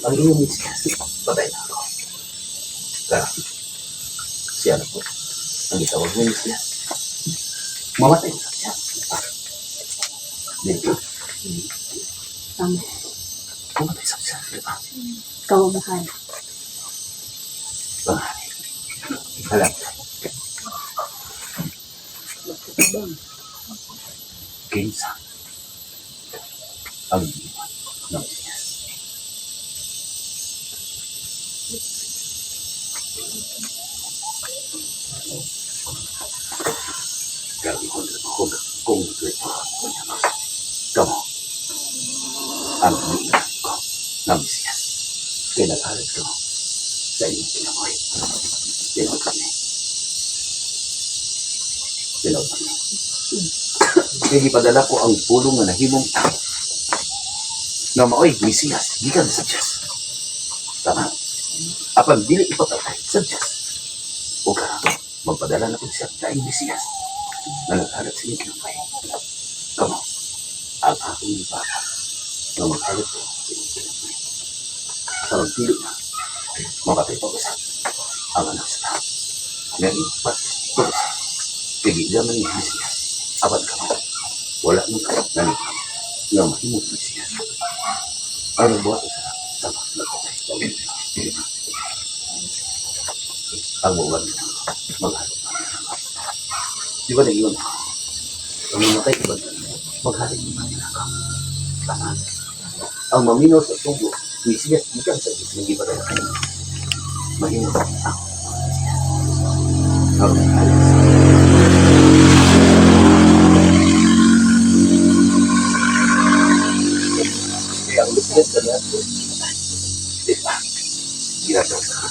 ang iyong misis, patay na ako. Kaya, siya na po. Ang itawag niya Mesiyas. Mamatay na siya. Di ba? Tama. Mamatay sa siya, di ba? Ikaw ang mahal. Panghari. Alam. Kinsa ang iwan ng Mesiyas. Grabe kung kamo ang iwan ko ng Mesiyas. Kaya naghalit ko sa inyong kinabuhi. Tinawag kami. Tinawag kami. Kaya gipadala ko ang pulong nga nahimong tao. Nga maoy, Mesiyas, gikan sa Diyos. Tama. Apan dili ipapatay sa Diyos. O karon, magpadala na po siya daing Mesiyas na naghalat sa inyong kinabuhi. Kamo, ang akong ipapa nga maghalat ko sa inyong kinabuhi. Karon dili na mamatay pa usab ang anak sa tao. Nga ipat pa usab. Kaya di man ni Mesiyas. Apan kamo, wala mo nanigam nga mahimong Mesiyas. Aron buhat sa sama nagpatay sa inyo. Di ba? Ang buwan na maghalo pa nila. Di ba nag-iwan ako? Ang mamatay iba maghalo pa nila ako. Tama. Ang maminaw sa tubo, Mesiyas gikan sa Diyos, hindi ba tayo kanina? Mahimong ako, Mesiyas. Aron maghalo sa Kaya ang Mesiyas na nato, di ba? Ginagawa sa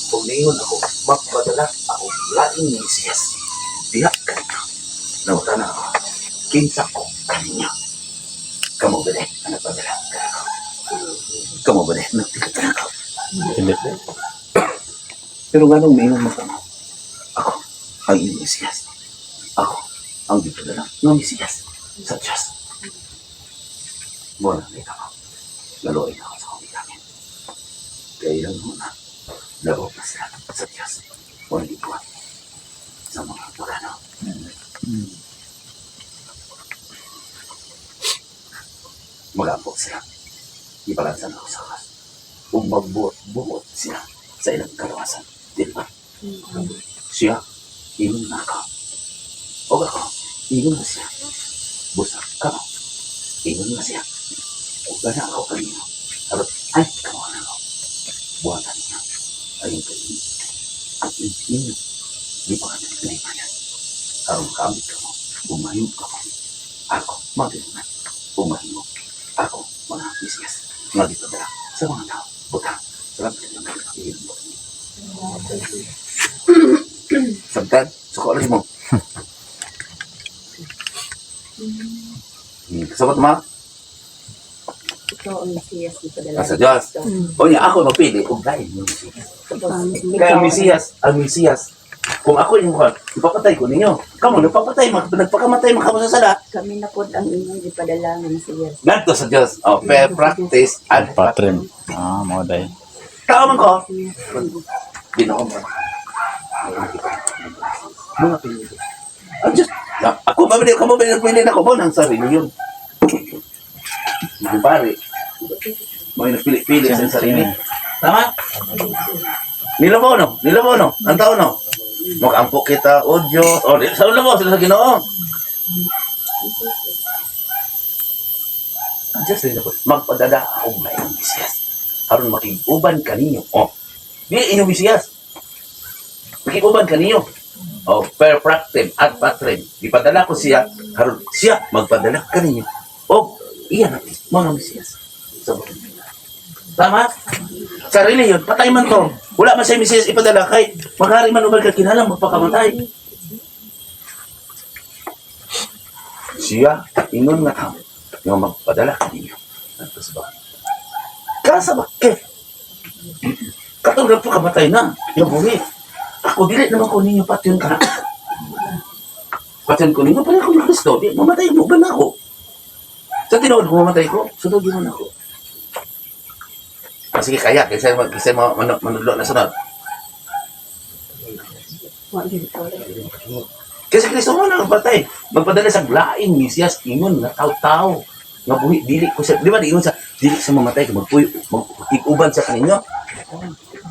kung ningon ako, magpadala ako laing Mesiyas. Diha kanito. Nawata na ako. Kinsa ko kaninyo. Kamo ba ang nagpadala kanako? Kamo ba nagtikat kanako? Dili. Pero nga nung maingon mo kamo, ako ang iyong Mesiyas. Ako ang gipadala ng Mesiyas sa Diyos. Muna na ako. Laluin ako sa akong ikamin. Kaya ilang muna, laro pa sila sa Diyos. O hindi buhat sa mga pagano. Mag-apo sila. Ibalansan ako sa kas. Ug magbuot-buot sila sa ilang kalawasan. Di ba? Siya, ingon na ako. O ako, ingon na siya. Busa ka mo. Ingon na siya. O gana ako kanino. Arot, ay, kamo na ako. Buhatan niya. Ayun kayo. Ang inyo. Di pa ka nagkalimanan. Aron kamit ka mo. Umahim ka mo. Ako, magiliman. Umahim ako, mga Mesiyas. Nga gipadala sa mga tao. Buta. Salamat sa mga Sabtan, suko lagi mo. Kasabot ma? Ikaw ang Mesiyas gipadala. Sa Diyos. O niya, ako mapili og lain ng Mesiyas. Kaya ang Mesiyas, kung ako yung mukha, ipapatay ko ninyo. Kamo, nagpapatay, nagpakamatay, makamo sa sala. Kami na pod ang inyong gipadala nga Mesiyas. Ngadto sa Diyos. Oh, fair practice and Patrim. Ah, mo day. Tao man ko. Ginoo mo. Mga pinili. Ang Diyos, ako ba kamo ba pili na ko mo nang sarili yun. Mga pare. Mga nagpili-pili sa sarili. Tama? Nilabaw no? Nilabaw no? Ang tao no? Makaampo kita, o Diyos. O, di, sa labaw sila sa Ginoo. Ang Diyos nila po, magpadala akong layang Mesiyas. Aron makig-uban kaninyo. O, di inyong Mesiyas. Makig-uban kaninyo. O, per practim at patrem. Ipadala ko siya, aron siya magpadala kaninyo. O, iyan natin, mga Mesiyas. Sa buong Tama? Sarili yun, patay man to. Wala man sa Mesiyas ipadala kay maghari man uban ka kinahanglan magpakamatay. Siya ingon nga tao nga magpadala kaninyo. Ngadto sa baka. Kasa ba? Eh, katong nagpakamatay na, nabuhi. Ako dili naman ko ninyo patyon ka. Patyon ko ninyo, pareho ko ni Kristo. Di, mamatay mo ba na ako? Sa tinuod ko, mamatay ko, sunod yun ako. Ah, sige, kaya. Kaysa manudlo na sunod. Kasi Kristo mo na nagpatay. Magpadala sa laing Mesiyas, ingon nga tao-tao. Nga buhi, dili ko siya. Di ba, ingon sa, dili sa mamatay, magpuyo, mag-ikuban sa kaninyo.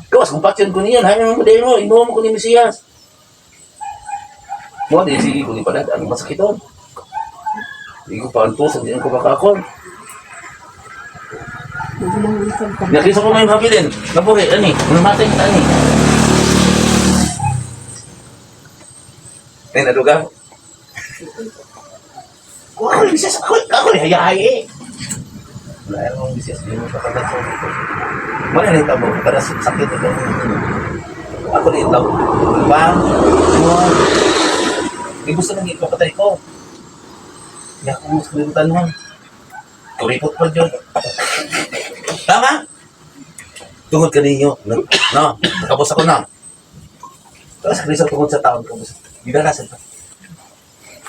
Gawas, kung patyon ko niyan, hayaan mo dahil mo, inuha mo ko ni Mesiyas. Mo, di sige ko ni padad, ang masakiton. Di ko paantusan, di ko makakon. Nakisa ko may habilin. Nabuhi, ani, namatay ka, ani. Ay, naduga. Ako yung bisas, ako yung hayahay eh. Wala yung bisas, hindi mo kakagad sa ulo. Wala na itabo, para sa sakit ito. Ako na itabo. Bang! Wow! Di gusto nang ipapatay ko. Hindi ako gusto yung tanong. Kuripot pa dyan. Tama? Tungod ka ninyo. No, no, nakabos ako na. Tapos Kristo tungod sa taon, kabos. Gidala sa taon.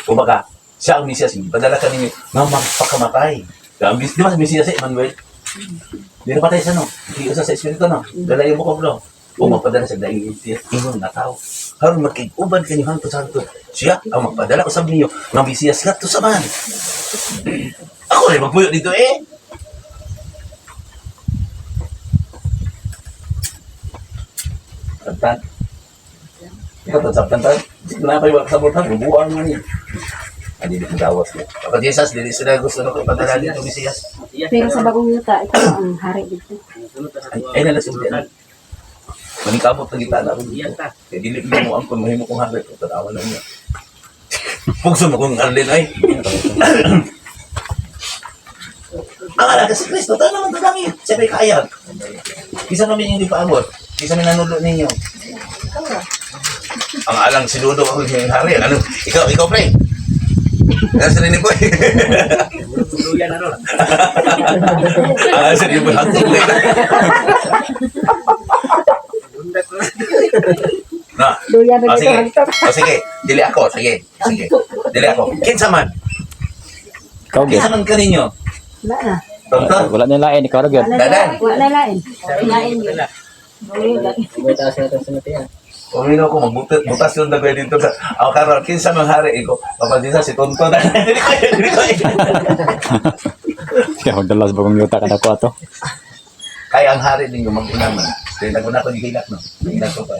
Kumbaga, siya ang Mesiyas, padala ka ninyo nga magpakamatay. Ang di ba sa Mesiyas si Emmanuel? Di na patay siya, no? Hindi usa sa Espiritu, no? Dala yung bukog, no? O magpadala sa daing Mesiyas, ingon na tao. Haron magkiguban kanyo hangtod sa hangtod. Siya ang magpadala usab ninyo nga Mesiyas ngadto sa man. Ako rin magpuyo dito eh. Sabtan. Ikaw to, sabtan ta. Wala pa yung sabutan, bubuan man niya. Ay, dili mo gawas niya. Kapag Jesus, dili sila gusto na ko ipadala dito, Mesiyas. Pero sa bagong yuta, ikaw ang hari dito. Ay, ay nalas yung tiyan. Manikamot na gitana ko dito. Kaya dili mo ang kung mahimo kong hari. Tatawa lang niya. Pugso mo kong arlin ay. Ang alaga si Kristo, tayo naman ito langit. Siya may kaya. Kisa kami hindi paabot. Kisa may nanulo ninyo. Ang alang si Ludo ako yung hari. Ano? Ikaw, pre. Nasa rin po. Tuluyan na ron. Ah, sa rin po. Bundak na. Na. Duya na O dito sige. hagtok. O sige. Dili ako. Sige. Sige. Dili ako. Kinsa man. Ikaw gyud. Kinsa man kaninyo. Wala na. Tonton. Wala na lain ikaw ra gyud. Dadan. Wala na lain. Lain yun. Uminaw ko magbutas butas yung dagay dito sa ang karon kinsa man hari iko. Papansin sa si Tonton. Dili ko. Dili ko. Kaya magdala sa bagong yuta kada ko ato. Kaya ang hari ninyo mag-una man. Kaya naguna ko ni Hilak no. Hilak ko pa.